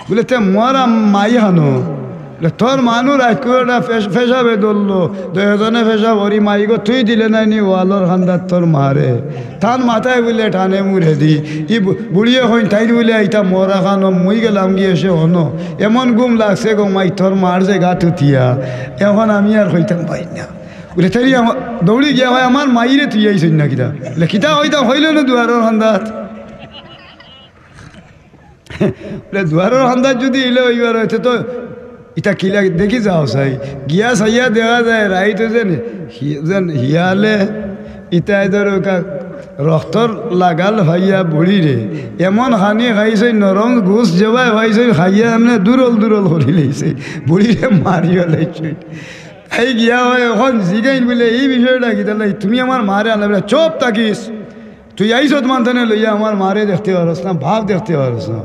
বুলে, "তে মোর আম-, মাই কানো?" বুলে, "তোর মানু রাইত কুয়াটা পেশ-, পেশাবে ধরলো, দুইজনে পেশাব করি মাইগো তুই দিলে নাই নি ওয়ালর কান্দাত তোর মারে।" তান মাথায় বুলে টানে মুড়ে দি। ই বু-, বুড়িয়ে কইন, "তাইন বুলে আইতা মরা কানো, মুই গেলাম গিয়ে সে হনো। এমন ঘুম লাগছে গো মাই, তোর মার জাগা তুতিয়া। অখন আমি আর কইতাম পাই না।" বুলে, "তাইলে আমা-, দৌড়ি গিয়া কয়, 'আমার মাইরে তুই আইছইন না কিতা?'" বুলে, "কিতা কইতাম, কইলো না দুয়ারর কান্দাত।" বুলে, "দুয়ারর কান্দাত যুদি ইলা অইবার অয়, তে তো ইতা কিলা দেখি যাও চাই।" গিয়া চাইয়া দেখা যায়, রাইত যেন হি-, যেন হিয়ালে ইতায় ধরো কা-, রক্তর লাগাল পাইয়া বুড়িরে এমন খানি খাইছে, নরম গুস যেবায় পাইছে, খাইয়া এমনে দুরল দুরল করি লইছে, বুড়িরে মারিও লাইছে। এই গিয়া কয়, অখন জিগাইন বুলে, "ই বিষয়টা কিতা লাই? তুমি আমার মারে আনলা?" বুলে, "চুপ থাকিস।" তুই আইছত মানতনে লইয়া আমার মারে দেখতে পারস না, বাপ দেখতে পারস না।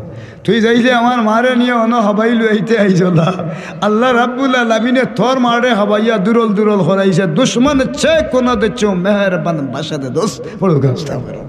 তুই যাইলে আমার মারে নিয়া অনো হাবাই লইতে আইছলা। আল্লাহ রাব্বুল আলামিনে তোর মারে হাবাইয়া দুরল দুরল করাইছে। দুশমন সে কোন দেচো মেহেরবান বাসা দে দোস্ত। পড়ো আস্তাগফিরুল্লাহ।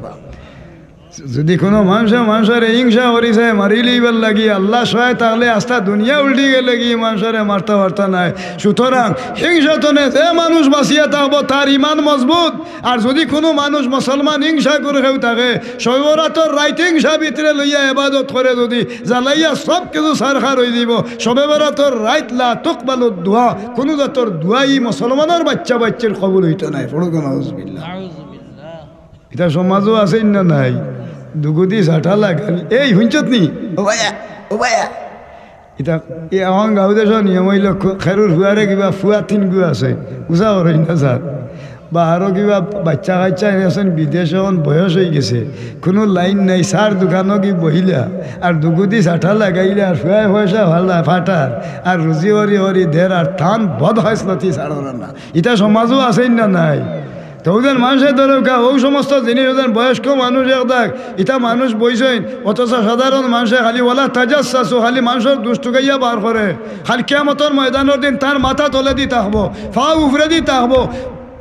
যদি কোনো মানুষে মানুষরে হিংসা করি চায় মারি লইবার লাগি, আল্লাহ সহায় থাকলে আস্তা দুনিয়া উল্টি গেলে কি মানুষরে মারতা পারতা নায়। সুতরাং হিংসা তনে যে মানুষ বাঁচিয়া থাকবো, তার ইমান মজবুত। আর যদি কোনো মানুষ মুসলমান হিংসা করে কেউ থাকে, শবে বরাতর রাইত হিংসা ভিতরে লইয়া এবাদত করে, যদি জ্বালাইয়া সব কিছু সারখার হয়ে দিব, শবে বরাতর রাইত লা তুকবালু দোয়া, কোনো জাতর দোয়াই মুসলমানের বাচ্চা বাচ্চির কবুল হইতো নায়। পড়ুক নাউজুবিল্লাহ। ইতা সমাজও আছে না নাই? দুগুদি সাটা লাগানি। এই হুনছত নি? ও ভাইয়া, ও ভাইয়া। ইতা, এ আমার গাঁও দেশর নিয়ম হইল, খে-, খেরুর ফুয়ারে কিবা ফুয়া তিন গু আছে, উষা করই না স্যার। বা আরো কিবা বাচ্চা কাচ্চা এনেছেন বিদেশে, এখন বয়স হয়ে গেছে, কোনো লাইন নাই। স্যার দোকানও কি বহিলা, আর দুগুদি সাটা লাগাইলে, আর ফুয়ায় পয়সা ফালা ফাটার, আর রুজি হরি হরি দের, আর তান বদ হয়েছিল তি ছাড়ো না। ইতা সমাজও আছে না নাই? তো ওদের মানুষে ধরো কা, ও সমস্ত জিনিস ওদের বয়স্ক মানুষ এক দেখ, ইতা মানুষ বইছেন, অথচ সাধারণ মানুষে খালি ওয়ালা তাজাসসাসু, খালি মানুষর দুষ টুকাইয়া বার করে। খালি কিয়ামতর ময়দানর দিন তার মাথা তলে দি থাকবো, পা উপরে দি থাকবো,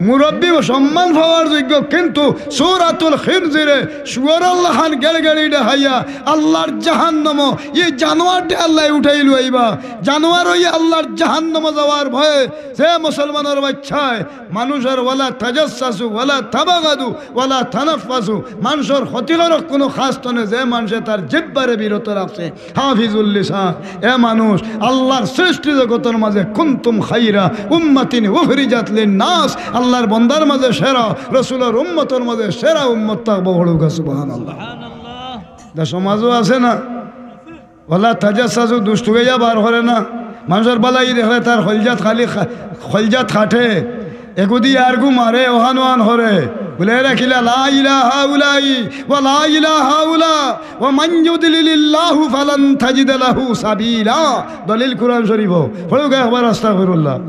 মুরব্বী ও সম্মান পাওয়ার যোগ্য, কিন্তু সূরাতুল খিনজিরে শুয়োরর লাখান গেড়গেড়ি দেখাইয়া আল্লাহর জাহান্নামো এই জানোয়ারটা আল্লাহ উঠাই লইবা। জানোয়ার হইয়া আল্লাহর জাহান্নামো যাওয়ার ভয়ে যে মুসলমানের বাচ্চায় মানুষর ওয়ালা তাজাসসাসু, ওয়ালা তাবাগাদু, ওয়ালা তানাফাসু, মানুষর ক্ষতি করক কোনো খাস তনে যে মানুষে তার জিব্বারে বিরত রাখছে, হাফিজুল লিসান, এ মানুষ আল্লাহর সৃষ্টি জগতর মাঝে কুনতুম খাইরা উম্মাতিন উখরিজাত লিন্নাস, আল্লাহর বন্দার মাঝে সেরা, রসুলর উম্মতর মাঝে সেরা উম্মত থাকবো। পড়ুক সুবহানাল্লাহ। দা সমাজও আছে না? ওয়ালা তাজাসসাসু, দুষ টুকাইয়া বার করে না। মানুষর বালাই দেখলে তার খলজাত খালি খা-, খলজাত খাটে। এগুদি আরগু মারে, ওহান ওহান করে। বলে, "এরা কিলা লা ইলাহা উলাই ওয়া লা ইলাহা উলা ওয়া মান ইউদলিলিল্লাহু ফালান তাজিদা লাহু সাবিলা।" দলিল কুরআন শরীফ। পড়ুক একবার আস্তাগফিরুল্লাহ।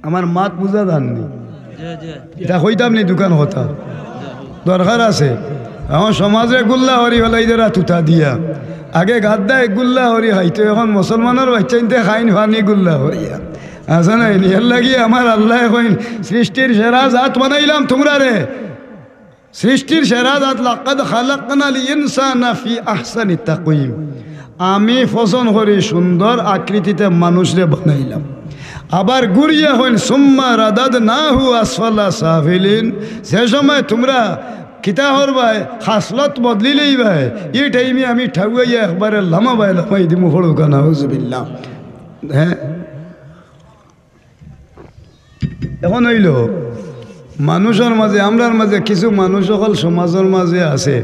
আমার মাত বুঝা যাননি? জি, জি। ইটা কইতাম নি দোকান কথা? দরকার আছে। এখন সমাজরে গুল্লা করি ফেলাই দেরা তুতা দিয়া। আগে গাদ্দা এক গুল্লা করি খাইতো, এখন মুসলমানর বাচ্চাইন্তে খাইন ফানি গুল্লা করিয়া। আছে না নি? এর লাগি আমার আল্লায় কইন, "সৃষ্টির সেরা জাত বানাইলাম তুমরারে।" সৃষ্টির সেরা জাত, "লাকাদ খালাকনাল ইনসানা ফি আহসানি তাকওয়িম।" আমি পছন্দ করি সুন্দর আকৃতিতে মানুষরে বানাইলাম। আবার ঘুরিয়া কইন, "সুম্মা রাদাদনাহু আসফালা সাফিলিন।" যে সময় তুমরা কিতা করবায়, খাসলত বদলি লইবায়, ই টাইমে আমি ঠাউয়াইয়া একবারে লামাবায় লামাই দিমু। পড়ুক্কা নাউজুবিল্লাহ। হ্যাঁ, এখন অইলো, মানুষর মাঝে, আমরার মাঝে কিছু মানুষ অকল সমাজর মাঝে আছে।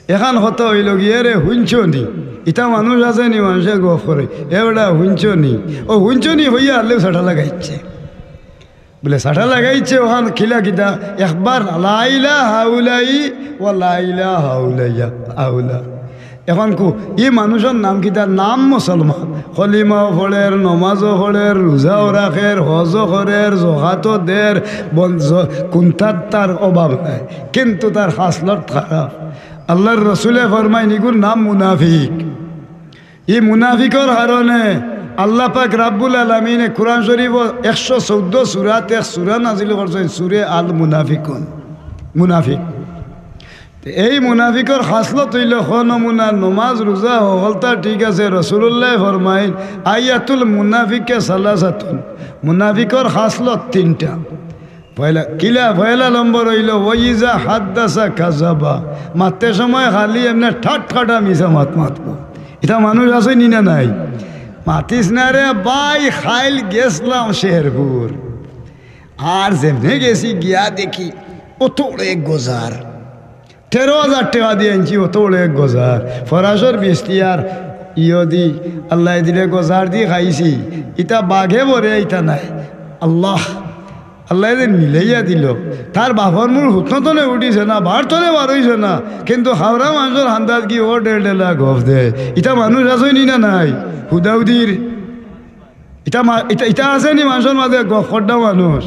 এখান কথা অইলো গিয়া, "রে হুনছো নি?" ইতা মানুষ আছে নি, মানুষে গফ করে, "এ বেটা হুনছো নি?" ও হুনছো নি হইয়া আল্লেও সাটা লাগাইছে। বলে, "সাটা লাগাইছে ওখান কিলা কিতা?" একবার লা ইলাহা উলাই ওয়া লা ইলাহা উলাইয়া আউলা। এখন কু, ই মানুষর নাম কিতা? নাম মুসলমান। কলিমাও পড়ের, নমাজও পড়ের, রোজাও রাখের, হজও করের, জকাতও দের, বন-, জ-, কুন্তার তার অভাব নাই। কিন্তু তার খাসলত খারাপ। আল্লাহর রসুলে ফরমাইন, "ইগুর নাম মুনাফিক।" ই মুনাফিকর কারণে আল্লাহ পাক রাব্বুল আলামিনে কুরআন শরীফো একশো চৌদ্দ সূরাত এক সূরা নাজিল করছইন, সূরে আল মুনাফিকুন। মুনাফিক। তে এই মুনাফিকর খাসলত অইলো ক নমুনা, নমাজ, রোজা, হকলতা ঠিক আছে। রসুলুল্লায় ফরমাইন, "আয়াতুল মুনাফিকে সালাসাতুন।" মুনাফিকর খাসলত তিনটা। পয়লা, কিলা, পয়লা নম্বর অইলো, "ওয়াইজা হাদ্দাসা কাজাবা।" মাততে সময় খালি এমনে ঠাট কাটা মিছা মাত মাতবো। ইতা মানুষ আছে নি না নাই? মাতিস না রে ভাই, খাইল গেছলাম শেরপুর। আর যেমনে গেছি গিয়া দেখি অত বড় এক গজার। তেরো হাজার টেকা দি আনছি, অত বড় এক গজার। ফরাসর বিস্তি আর ইয়ো দি, আল্লায় দিলে গজার দি খাইছি। ইতা বাঘে বরে ইতা নাই। আল্লাহ, আল্লায় দিন মিলাইয়া দিলো। তার বাপর মুর হুতন তনে উঠিছে না, বার তনে বার অইছে না। কিন্তু হাওড়া মানষর হান্দাত কি ও ডেলডেলা গফ দেয়। ইতা মানুষ আছে নি না নাই? হুদাহুদির। ইতা মা-, ইতা, ইতা আছে নি মানষর মাঝে গফ করডা মানুষ?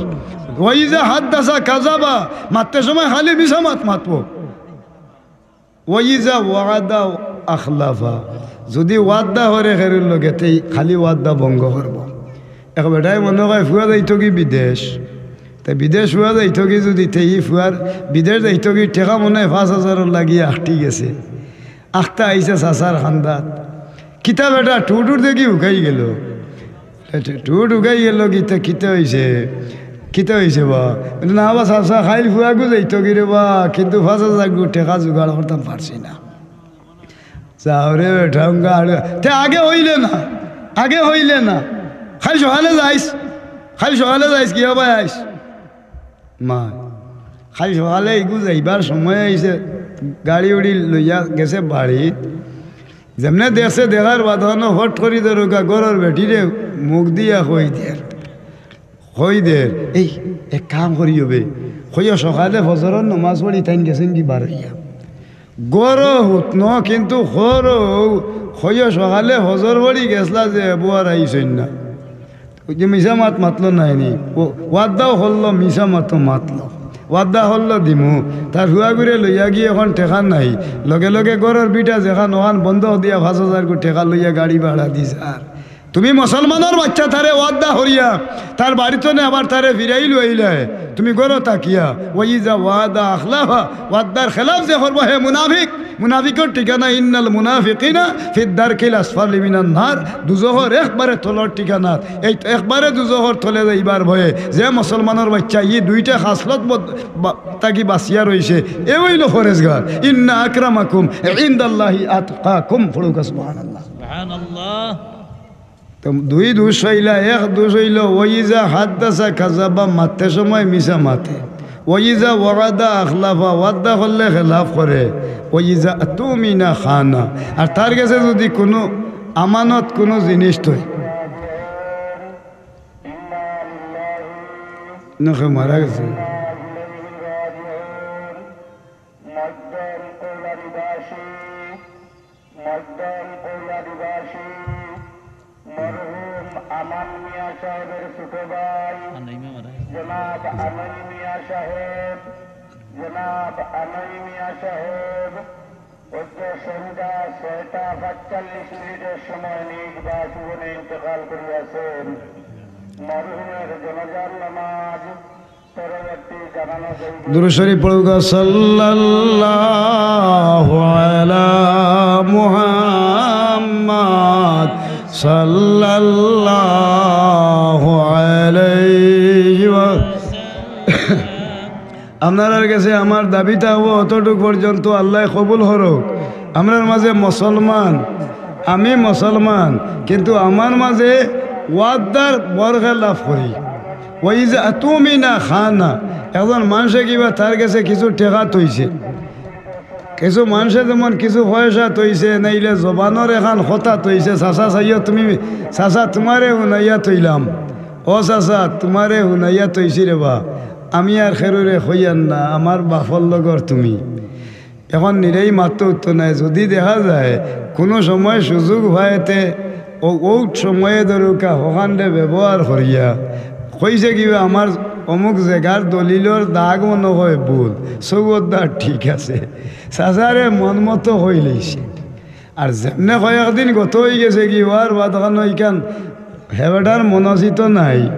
ওয়াইজা হাদ্দাসা কাযাবা, মাততে সময় খালি মিছা মাত মাতবো। ওয়াইজা ওয়াদা আখলাফা, যুদি ওয়াদা করে খেরুর লগে, তে খালি ওয়াদা ভঙ্গ করবো। এক বেটায় মনো কয় ফুয়া যাইতোগি বিদেশ, তে বিদেশ ফুয়া যাইতোগি যুদি, তে ই ফুয়ার বিদেশ যাইতোগি টেকা মনো অয় পাঁচ হাজারর লাগি আখটি গেছে। আখতা আইছে চাচার খান্দাত। কিতা বেটা, ঠুটুর দেখি হুকাই গেল। ঠুট হুকাই গেল, কিতা, কিতা অইছে? কিতা অইছে বা? বলে, "না বা চাচা, খাইল ফুয়াগু যাইতোগি রে বা, কিন্তু পাঁচ হাজারগু টেকা জোগাড় করতাম পারছি না।" যাও রে বেটা, উঙ্গা আড়ুয়া। তে আগে অইলে না, আগে অইলে না। খাইল সকালে যাইস, খাইল সকালে যাইস, কিয়া বা আইস? মা, খাইল সকালে ইগু যাইবার সময় অইছে, গাড়ি উড়ি লইয়া গেছে বাড়িত। যেমনে দেখছে, দেখার বাদ অনো ফট করি দরকা ঘরর বেটিরে মুখ দিয়া কই দের। কই দের, "এই, এক কাম করি হবে, কইও সকালে ফজরর নমাজ পড়ি তাইন গেছেন কি বার অইয়া।" গরো হুতনো কিন্তু খরো, কইও সকালে ফজর পড়ি গেছলা যে এবো আর আইছইন না। ওই যে মিছা মাত মাতলো নাইনি, ও ওয়াদাও করলো, মিছা মাতও মাতলো। ওয়াদা করলো দিমু, তার ফুয়াগুরে লইয়া গিয়া অখন টেকা নাই। লগে লগে ঘরর বিটা যেখান অখান বন্ধক দিয়া পাঁচ হাজারগু টেকা লইয়া গাড়ি ভাড়া দিছে। আর তুমি মুসলমানর বাইচ্চা, তারে ওয়াদা করিয়া তার বাড়িত নে আবার তারে ফিরাইল অইলায়, তুমি ঘরো থাকিয়া। ওয়াইজা ওয়াদা আখলাফা, ওয়াদার খেলাফ যে করবো হে মুনাফিক। মুনাফিকর ঠিকানা, ইন্নাল মুনাফিকিনা ফিদ দারকিল আসফালি মিনান নার, দুজখর একবারে তলর ঠিকানা। এই একবারে দুজখর তলে যাইবার ভয়ে যে মুসলমানর বাইচ্চা ই দুইটা খাসলত বদ-, বা-, থাকি বাঁচিয়া রইছে, এ অইলো পরেজগার। ইন্না আকরামাকুম ইনদাল্লাহি আতকাকুম। পড়ুক্কা সুবহানাল্লাহ। সুবহানাল্লাহ। তো দুই দুষ অইলা, এক দুষ অইলো, ওয়াইজা হাদ্দাসা কাযাবা, মাততে সময় মিছা মাতে। ওয়াইজা ওয়াদা আখলাফা, ওয়াদা করলে খেলাফ করে। ওয়াইজা তুমিনা খানা, আর তার গেছে যুদি কুনু আমানত কুনু জিনিস থই, নখে মারা গেছে। মধ্যম কৌলানিবাসী মরহুম আমান মিয়া সাহেবের ছোট ভাই জনাব আনই মিয়া সাহেব, জনাব আনই মিয়া সাহেব অদ্য সন্ধ্যা ছয়টা পাঁচচল্লিশ মিনিটের সময় নিজ বাসভবনে ইন্তেকাল করিয়াছেন। মরহুমের জানাজার নামাজ দুরূদ শরীফ পড়ুক্কা, সাল্লাল্লাহু আলা মুহাম্মাদ, সাল্লাল্লাহু আলাইহি ওয়া। আপনারার গেছে আমার দাবি থাকবো অতটুক পর্যন্ত, আল্লায় কবুল করুক। আমরার মাঝে মুসলমান, আমি মুসলমান, কিন্তু আমার মাঝে ওয়াদার বরখেলাফ করি। ওয়াইজা তুমিনা খানা, একজন মানষে কিবা তার গেছে কিছু টেকা থইছে, কিছু মানষে যেমন কিছু পয়সা থইছে, নাইলে জবানর এখান কথা থইছে, "চাচা চাইও তুমি, চাচা তুমারে হুনাইয়া থইলাম, ও চাচা তুমারে হুনাইয়া থইছি রে বা, আমি আর খেরুরে কইয়ার না, আমার বাফর লগর তুমি।" এখন নিরেই মাততো উঠতো নায়। যুদি দেখা যায় কুনু সময় সুযোগ পায় তে অউ, অউ সময়ে ধরুক্কা হকান্ডে ব্যবহার করিয়া কইছে কিবা, "আমার অমুক জেগার দলিলর দাগ মনো অয় ভুল, সৌগত দাগ ঠিক আছে, চাচারে মন মতো কইলাইছে।" আর যেমনে কয়েকদিন গত অইগেছে গি, অওয়ার বাদ খানো ইখান হেবেটার মনস্থিত নাই।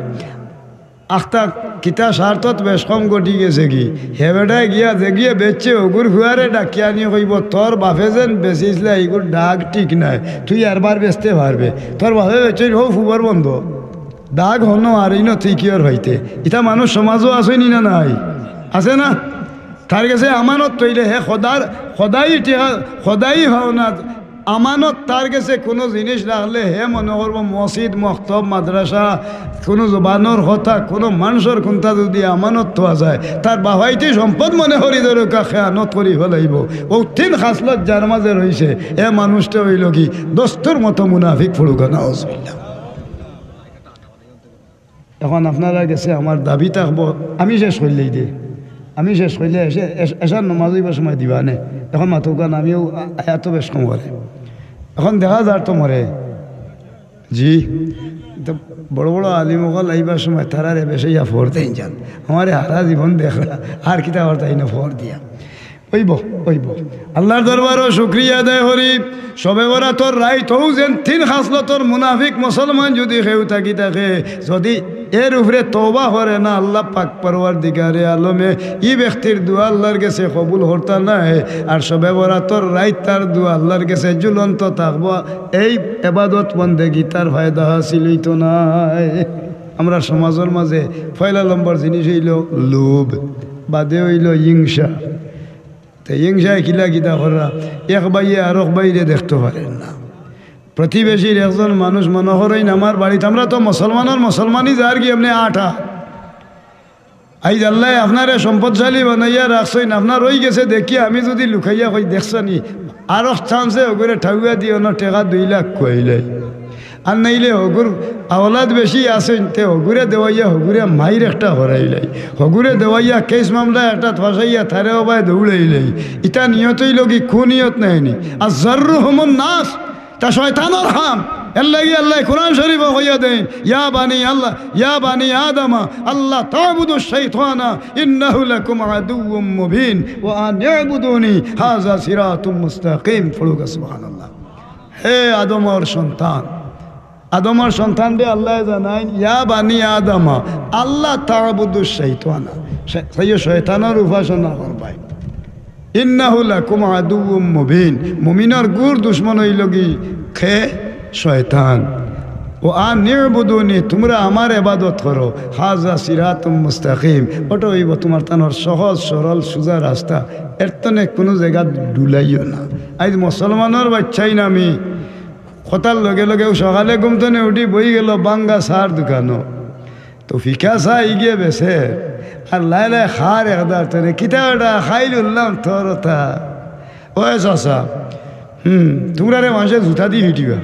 আখতা কিতা স্বার্থত বেশ কম ঘটি গেছে গি। হেবেটায় গিয়া যে গিয়ে বেচছে, অগুর ফুয়ারে ডাকিয়া আনি কইবো, "তোর বাফে যেন বেচিছলা, ইগুর দাগ ঠিক নায়, তুই আরবার বেচতে পারবে। তোর বাফে বেচছইন, হউ ফুবর বন্ধ। দাগ হনো আর ইনো তুই কিওর পাইতে?" ইতা মানুষ সমাজো আছইন নি না নাই? আছে না? তার গেছে আমানত থইলে হে খোদার, খোদাই টেকা, খোদাই পাওনা আমানত তার গেছে কুনু জিনিস রাখলে হে মনো করবো মসজিদ, মক্তব, মাদ্রাসা, কুনু জবানর কথা, কুনু মানষর কুন্তা যুদি আমানত থওয়া যায়, তার বাফাইতে সম্পদ মনে করি ধরুক্কা খেয়ানত করি ফালাইবো। অউ তিন খাসলত যার মাঝে রইছে, এ মানুষটা অইলো গি দস্তুর মতো মুনাফিক, পড়ুক্কা নাউজুবিল্লাহ। এখন আপনারার গেছে আমার দাবি থাকবো, আমি শেষ করিলেই দে, আমি শেষ করিলে এশার নমাজ অইবার সময় দিবা নে। এখন মাতউক্কা না, আমিও আ-, আয়াত বেশ কম করে। এখন দেখা যার তো মরে, জি, তো বড় বড় আলিম অকল আইবার সময় তারারে বেশাইয়া ফর দেইন যান। আমারে হারা জীবন দেখরা, আর কিতা করতা ইনো ফর দিয়া। অইবো, অইবো। আল্লাহর দরবারো শুকরিয়া আদায় করি, শবে বরাতর রাইত অউ যেন তিন খাসলতর মুনাফিক মুসলমান যুদি কেউ থাকি থাকে, যুদি এর উপরে তওবা করে না, আল্লাহ পাক পরওয়ারদিগারে আলমে ই ব্যক্তির দোয়া আল্লাহর গেছে কবুল করতা নায়। আর শবে বরাতর রাইত তার দোয়া আল্লাহর গেছে ঝুলন্ত থাকবো। এই এবাদত বন্দেগি তার ফায়দা হাসিল অইতো নায়। আমরার সমাজর মাঝে পয়লা নম্বর জিনিস অইলো লোভ, বাদে অইলো হিংসা। তে হিংসায় কিলা কিতা কররা, এক ভাইয়ে আরক ভাইরে দেখতো পারের না। প্রতিবেশীর একজন মানুষ মনো করইন আমার বাড়িত, আমরা তো মুসলমানর মুসলমানই যারগি এমনে আটা। আইজ আল্লায় আপনারে সম্পদশালী বানাইয়া রাখছইন, আপনার অইগেছে দেখিয়া আমি যুদি লুকাইয়া কই, "দেখছনি, আরক চান্সে অগুরে ঠাউয়া দি অনো টেকা দুই লাখ খুয়াইলাই।" আর নাইলে হগুর আওলাদ বেশি আছইন, তে হগুরে দেওয়াইয়া হগুরে মাইর একটা করাইলাই, হগুরে দেওয়াইয়া কেস মামলা একটা ফাঁসাইয়া তারে অবায় দৌড়াইলাই। ইতা নিয়ত অইলো কি? কুনিয়ত নায়নি। আর জাররুহুমুন নাস, তা শয়তানর কাম। এরলাগি আল্লায় কুরআন শরীফো কইয়া দেইন, "ইয়া বানি আল্লাহ, ইয়া বানি আদম, আল্লা তা'বুদুশ শাইতানা, ইন্নাহু লাকুম আদুউম মুবিন, ওয়া আন ই'বুদুনি, হাযা সিরাতুম মুস্তাকিম।" পড়ুক্কা সুবহানাল্লাহ। হে আদমর সন্তান, আদমর সন্তানরে আল্লায় জানাইন, "ইয়া বানি আদম, আল্লা তা'বুদুশ শাইতানা।" শে-, সেই শয়তানর উপাসনা করবায়। "ইন্নাহু লাকুম আদুউম মুবিন।" মুমিনর গুর দুশমন অইলো গি কে? শয়তান। "ওয়া আন ই'বুদুনি, তুমরা আমার এবাদত করো। হাযা সিরাতুম মুস্তাকিম।" অটা অইবো তুমার তানর সহজ, সরল, সুজা রাস্তা। এর তনে কুনু জাগাত ডুলাইও না। আইজ মুসলমানর বাইচ্চাইন আমি, কথার লগে লগে অউ সকালে ঘুম তনে উঠি বই গেলো ভাঙ্গা চার দোকানো। তো ফিকা চা ইগিয়ে বেচে, আর লাই লাই খার একদার তনে, "কিতা অটা খাইল উল্লাম তোর অটা?" "ওই চাচা, হুম, তুমরারে মানষে জুতা দি ফিটিবা,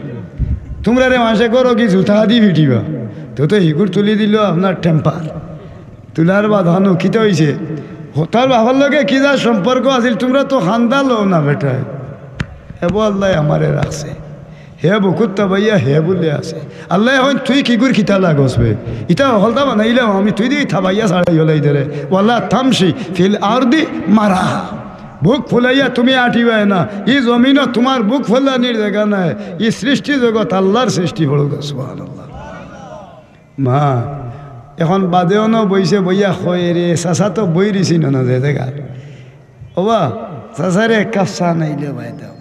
তুমরারে মানষে করো কি জুতা দি ফিটিবা।" তো তো হিগুর তুলি দিলো আপনার টেম্পার। তুলার বাদ হানু কিতা অইছে? হতার বাবার লগে কি যার সম্পর্ক আছিল, তুমরা তো খান্দালো না বেটায়। এবো আল্লায় আমারে রাখছে। হে বুকুত তাবাইয়া হে বুলে আছে। আল্লায় কইন, "তুই কিগুর কিতা লাগস বে? ইতা হকলতা বানাইলাম আমি, তুই দি তাবাইয়া ছাড়াই হলাই দেরে।" "ওয়ালা তামশি ফিল আরদি মারাহা।" বুক ফুলাইয়া তুমি আটিবায় না। ই জমিনো তুমার বুক ফুলানির জাগা নায়। ই সৃষ্টি জগত আল্লার সৃষ্টি, পড়ুক্কা সুবহানাল্লাহ। মা, এখন বাদে অনো বইছে, বইয়া কয়, "রে, চাচা তো বই রইছি না, না, যে জাগা। ওবা, চাচারে এক কাপ চা নাইলে বাই দাও।"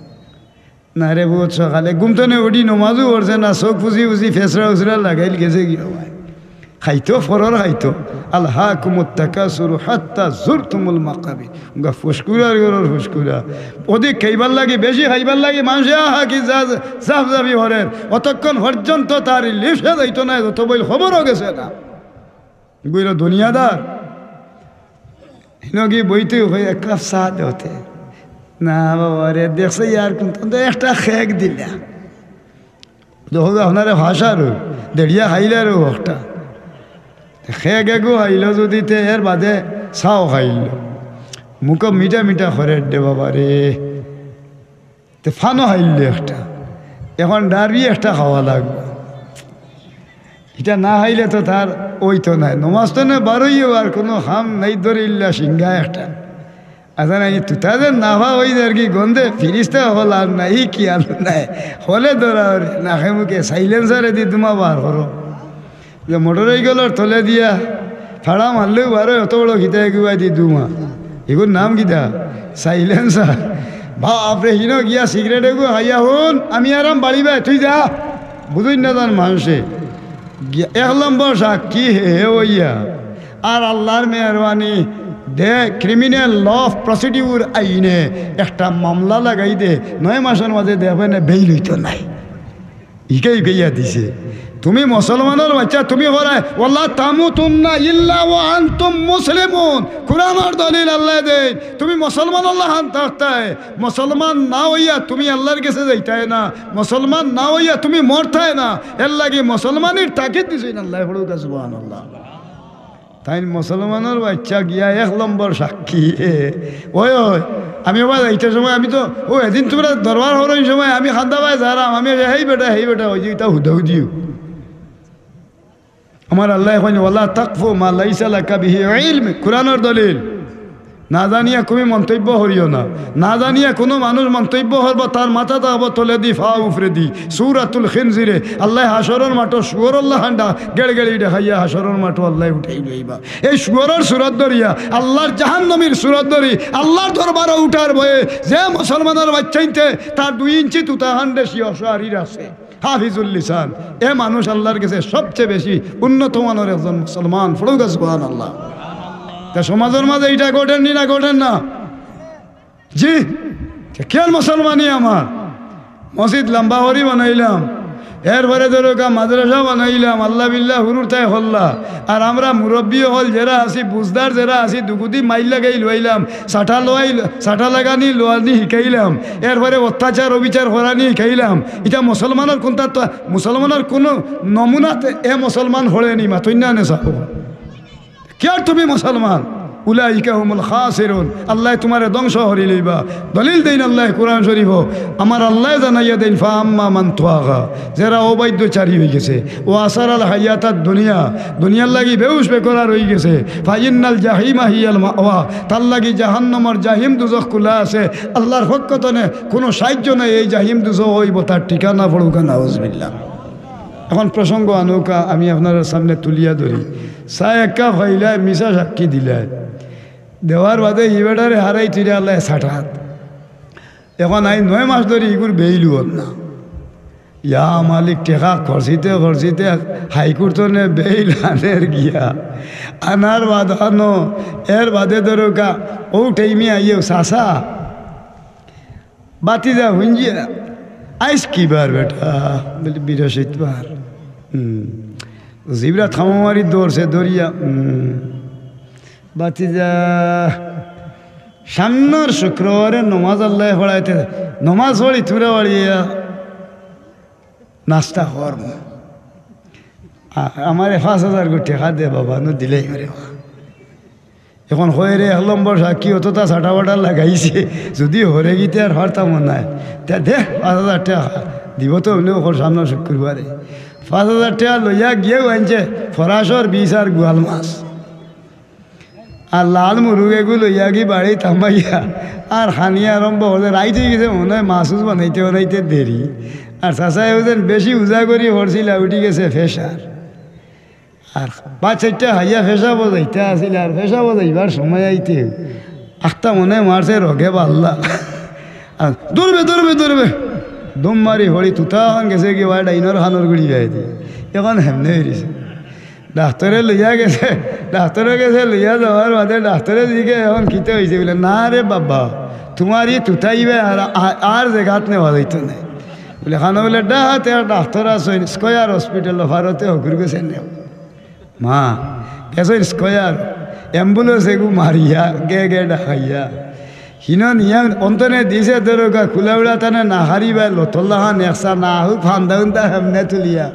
না রে, বউত সকালে ঘুম তনে উঠি নমাজও পড়ছে না, চউখ ফুজি ফুজি ফেসরা উসরা লাগাইল গেছে গিয়া বাই। খাইতো, ফরর খাইতো। আলহাকুমুত তাকাসুরু হাত্তা জুরতুমুল মাকাবির। গা ফুসকুরার ঘরর ফুসকুরা। অধিক খাইবার লাগি, বেশি খাইবার লাগি, মানষে আহা কি যা-, জাফজাফি করের। অতক্ষণ পর্যন্ত তার লিফে যাইতো নায়, যত বইল খবরও গেছে না। গুইল দুনিয়াদার। হিনো গি বইতে কই, "এক কাপ চা দেওতে।" "না বাবা রে, দেখছো ইয়ার কোন তো একটা খেক দিলা।" দেখো আপনারে ভাষারও, দেড়িয়া খাইলে আরও একটা। খেক এগু খাইল যদি তে এর বাদে চাও খাইল। মুখো মিঠা মিঠা করের দে বাবা রে। তে ফানো খাইল একটা। এখন ডারবি একটা খাওয়া লাগবো। ইটা না খাইলে তো তার অইতো নায়। নমাজ তনে বারইও আর কুনু কাম নাই, ধরিল্লা সিঙ্গা একটা। আচ্ছা, না, ই তুতা যে নাফা অই যার কি গন্ধে ফিরিস্তা অকল আর নাই, কি আলু নাই। হলে ধরা ওরে, নাকে মুখে silencer এ দি ধুমা বার করো। যে মোটর সাইকেলর তলে দিয়া ফাড়া মারলেও বারো, অত বড় খিতা এগুয়া দি ধুমা। এগুর নাম কিতা? Silencer। বাপরে, হিনো গিয়া সিগারেট এগু খাইয়া হুন, আমি আরাম বাড়ি বায়, তুই যা। বুঝইন না জান মানষে। গিয়া এক নম্বর সাক্ষী হে, হে অইয়া। আর আল্লার মেহেরবানি দে, criminal law of procedure আইনে একটা মামলা লাগাই দে, নয় মাসর মাঝে দেখবে না বেইল অইতো নায়। ইকাই ইকাইয়া দিছে। তুমি মুসলমানর বাইচ্চা, তুমি করায়, "ওয়ালা তামুতুন্না ইল্লা ওয়া আনতুম মুসলিমুন।" কুরআনর দলিল আল্লায় দেইন, তুমি মুসলমানর লাখান থাকতায়, মুসলমান না অইয়া তুমি আল্লার গেছে যাইতায় না, মুসলমান না অইয়া তুমি মরতায় না। এরলাগি মুসলমানির তাকিদ দিছইন আল্লায়, পড়ুক্কা সুবহানাল্লাহ। তাইন মুসলমানর বাইচ্চা গিয়া এক নম্বর সাক্ষী। এ, ওই, ওই, আমি ওবা যাইতে সময়, আমি তো, ও, এদিন তুমরা দরবার করইন সময় আমি কান্দাবায় যারাম, আমি হেই বেটা, হেই বেটা, ওই যে ইতা হুদাহুদিও। আমার আল্লায় কইন, "ওয়ালা তাকফু মা লাইসা লাকা বিহি ইলম।" কুরআনর দলিল। না জানিয়া কুনু মন্তব্য করিও না। না জানিয়া কুনু মানুষ মন্তব্য করবো, তার মাথা থাকবো তলেদি, ফাও উপরেদি। সূরাতুল খিনজিরে আল্লায় হাশরর মাঠো শুয়োরর লাখান গেড়গেড়ি দেখাইয়া হাশরর মাঠো আল্লায় উঠাই লইবা। এই শুয়োরর সুরত ধরিয়া, আল্লার জাহান্নামীর সুরত ধরি, আল্লার দরবারো উঠার ভয়ে যে মুসলমানর বাইচ্চাইন্তে তার দুই ইঞ্চি তুতাখানরে শিয়র সারি রাখছে, হাফিজুল লিসান, এ মানুষ আল্লার গেছে সবচেয়ে বেশি উন্নত মানর একজন মুসলমান। পড়ুক্কা সুবহানাল্লাহ। তে সমাজর মাঝে ইটা ঘটের নি না ঘটের না? জি, তে কিয়ার মুসলমানি আমার? মসজিদ লম্বা করি বানাইলাম, এরপরে ধরুক্কা মাদ্রাসা বানাইলাম, আল্লাহ বিল্লাহ হুরুর তাই হল্লা। আর আমরা মুরব্বি অকল যেরা আছি, বুঝদার যেরা আছি, দুগুদি মাইল লাগাই লইলাম, চাটা লইল-, চাটা লাগানি লওয়ানি হিকাইলাম, এরপরে অত্যাচার অবিচার করানি হিকাইলাম। ইটা মুসলমানর কুনতা তো, মুসলমানর কুনু নমুনাত এ মুসলমান হড়ে নি মাতইন না নে সাব। কিয়ার তুমি মুসলমান? উলাইকা হুমুল খাসিরুন। আল্লায় তুমারে ধ্বংস করি লইবা। দলিল দেইন আল্লায় কুরআন শরিফো। আমার আল্লায় জানাইয়া দেইন, "ফাআম্মা মান তাগা।" যেরা অবাধ্যচারী অইগেছে। ওয়া আসারাল হায়াতাদ দুনিয়া। দুনিয়ার লাগি বেহুশ বেকরার অইগেছে। ফাইন্নাল জাহিমা হিয়াল মাওয়া। তার লাগি জাহান্নামর জাহিম দুজখ খুলা আছে। আল্লার পক্ষ তনে কুনু সাহায্য নাই। এই জাহিম দুজখ অইবো তার ঠিকানা। পড়ুক্কা নাউজুবিল্লাহ। এখন প্রসঙ্গ আনুক্কা আমি আপনারার সামনে তুলিয়া ধরি। চা এক কাপ খাইলায়, মিছা সাক্ষী দিলায়। দেওয়ার বাদে ই বেটারে হারাই তুইরা আল্লায় ছাটাত। এখন আইজ নয় মাস ধরি ইগুর বেইল অর না। ইয়া মালিক, টেকা খরচিতে খরচিতে হাইকোর্ট তনে বেইল আনের গিয়া। আনার বাদ আনো, এর বাদে ধরুক্কা, ও টাইমে আইও, "চাচা, বাতিজা হুনজিয়া, আইজ কি বার বেটা?" বলে, "বৃহস্পতিবার।" হুম। জিবরা থামামারি দৌড়ছে, দৌড়িয়া, হুম। বাতিজা, সামনর শুক্রবারে নমাজ আল্লায় পড়াইতে, নমাজ পড়ি তুমরা বাড়িয়া নাস্তা করমু। আ-, আমারে পাঁচ হাজার করি টেকা দে বাবা, নু দিলাই রে বা। এখন কয় রে, এক নম্বর সাক্ষী অততা চাটা-বাটা লাগাইছে, যুদি হরে গিতে আর পারতাম নায়, তে দে পাঁচ হাজার টেকা, দিবো তো এমনে অখন সামনর শুক্রবারে। পাঁচ হাজার টেকা লইয়া গিয়াউ আনছে ফরাসর বিষ আর গুয়াল মাছ। আর লাল মুরুগ এগু লইয়া গি বাড়িত হামাইয়া আর খানি আরম্ভ করছে। রাইত অইগেছে মনে অয়, মাছ-উছ বানাইতে বানাইতে দেরি। আর চাচায় অউ যেন বেশি উজা করি করছিলা, উঠি গেছে pressure। আর পাঁচ চাইরটা খাইয়া পেশাবো যাইতা আছিল, আর পেশাবো যাইবার সময় আইতে আখতা মনে মারছে রগে বাল্লা। আর দৌড়বে, দৌড়বে, দৌড়বে, দম মারি পড়ি তুতা অখন গেছে গি বা ডাইনর কানর গুড়ি বায়দি। এখন হেমনে অইছে। ডাক্তরে লইয়া গেছে, ডাক্তরর গেছে লইয়া যাওয়ার বাদে ডাক্তরে জিকে, "এখন কিতা অইছে?" বলে, "না রে বাবা, তুমার ই তুতাইবে আর, আর, আর জাগাত নেওয়া যাইতো নায়।" বলে, "খানো?" বলে, "ডাহাতে এক ডাক্তর আছইন, স্কয়ার হসপিটাল, ফারতে হকুর গেছে নেও।" মা, গেছইন স্কয়ার, ambulance এগু মারিয়া, গে গে ডাকাইয়া। হিনো নিয়া অন্তনে দিছে দরকা, খুলা উড়া তানে না হারিবায়, লতল্লা খান একসা না হুক, ফান্দা উন্দা হেমনে তুলিয়া।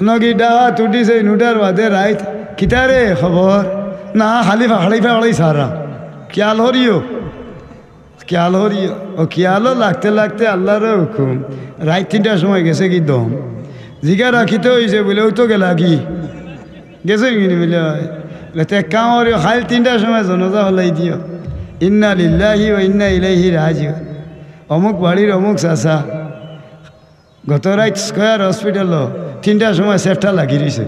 নগি ডাহাত উঠিছে, নুটার বাদে রাইত, "কিতারে খবর?" "না, খালি ফাকড়াই ফাকড়াই সারা।" খিয়াল হরিও। খিয়াল হরিও। ও খিয়ালও লাগতে লাগতে আল্লাহর হুকুম। রাইত তিনটার সময় গেছে গি দম। জিগা রাখিতে অইছে বলে, "অউ তো গেলা গি?" গেছে গি নি বলে, "অয়।" বলে, "তে এক কাম করিও, কাইল তিনটার সময় জনাজা হলাই দিও। ইন্না লিল্লাহি ওয়া ইন্না ইলাইহি রাজিউন। অমুক বাড়ির অমুক চাচা।" গত রাইত স্কয়ার হসপিটালো তিনটার সময় সেফটা লাগি রইছে।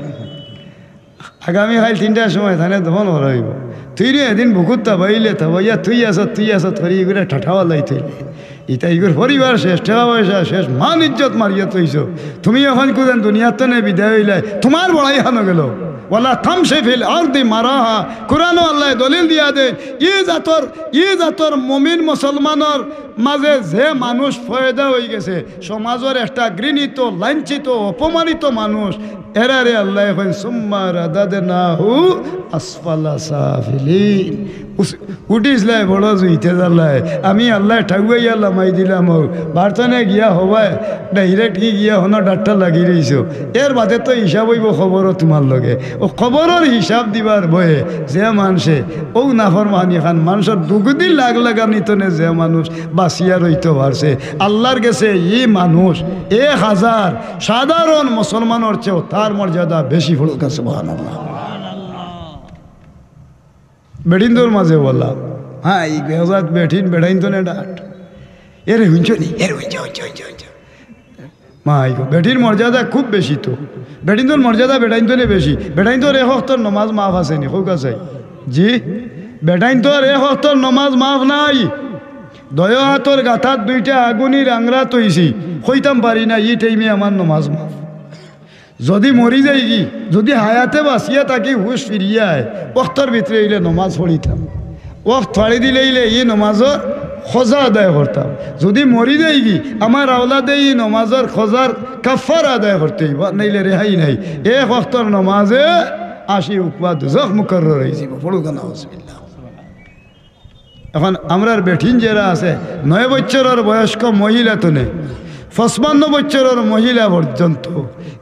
আগামী কাইল তিনটার সময় তানে দফন করা অইবো। তুইরে এদিন বুকুত তাবাইলে, তাবাইয়া তুই আছত, তুই আছত করি ইগুরে ঠাঠাওয়ালাই তুইলে। ইতা ইগুর পরিবার শেষ, টেকা পয়সা শেষ, মান ইজ্জত মারিয়া থইছো। তুমি অখন কুদেন দুনিয়ার তনে বিদায় অইলায়, তুমার বড়াই খানো গেলো। ওয়ালা তামশি ফিল আরদি মারাহা। কুরআনো আল্লায় দলিল দিয়া দেইন, ই জাতর, ই জাতর মুমিন মুসলমানর মাঝে যে মানুষ পয়দা অইগেছে, সমাজর একটা ঘৃণিত, লাঞ্ছিত, অপমানিত মানুষ, এরারে আল্লায় কইন, "সুম্মা রাদাদনাহু আসফালা সাফিলিন।" উস-, উঠিছলায় বড় জুইতে জ্বালায়। আমি আল্লায় ঠাগুয়াইয়া লামাই দিলাম অউ। বার্তনে গিয়া হবায়, direct কি গিয়া হনো ডাট্টা লাগি রইছো। এর বাদে তো হিসাব অইবো খবরও তুমার লগে। অউ কবরর হিসাব দিবার ভয়ে যে মানষে অউ নাফরমানি খান মানষর দুগুদি লাগ লাগানি তনে যে মানুষ বাঁচিয়া রইতো পারছে, আল্লার গেছে ই মানুষ এক হাজার সাধারণ মুসলমানর চেয়েও তার মর্যাদা বেশি। পড়ুক্কা সুবহানাল্লাহ। বেটিন্তর মাঝে বলা, হ্যাঁ, ই বেজাত বেটিন বেটাইন্তনে ডাট। এরে হুনছো নি? এরে হুনছো, হুনছো, হুনছো, হুনছো। মা, ইগো, বেটির মর্যাদা খুব বেশি তো। বেটিন্তর মর্যাদা বেটাইন্তনে বেশি। বেটাইন্তর এক অক্তর নমাজ মাফ আছে নি? কউক্কা চাই। জি? বেটাইন্তর এক অক্তর নমাজ মাফ নাই। দয় আতর গাথাত দুইটা আগুনির আংরা তৈছি। কইতাম পারি না, ই টাইমে আমার নমাজ মাফ। যুদি মরি যাইগি, যুদি হায়াতে বাঁচিয়া থাকি হুশ ফিরিয়া আয়, অক্তর ভিতরে অইলে নমাজ পড়িতাম। অক্ত ফাড়ি দিলে অইলে ই নমাজর কজা আদায় করতাম। যুদি মরি যাইগি, আমার আওলাদে ই নমাজর কজার কাফফারা আদায় করতে অইবো, নাইলে রেহাই নাই। এক অক্তর নমাজে আশি উকবা দুজখ মুকরর অইযিবো। পড়ুক্কা নাউজুবিল্লাহ। এখন আমরার বেটিন যেরা আছে, নয় বছরর বয়স্ক মহিলা তনে পঁচপান্ন বছরর মহিলা পর্যন্ত,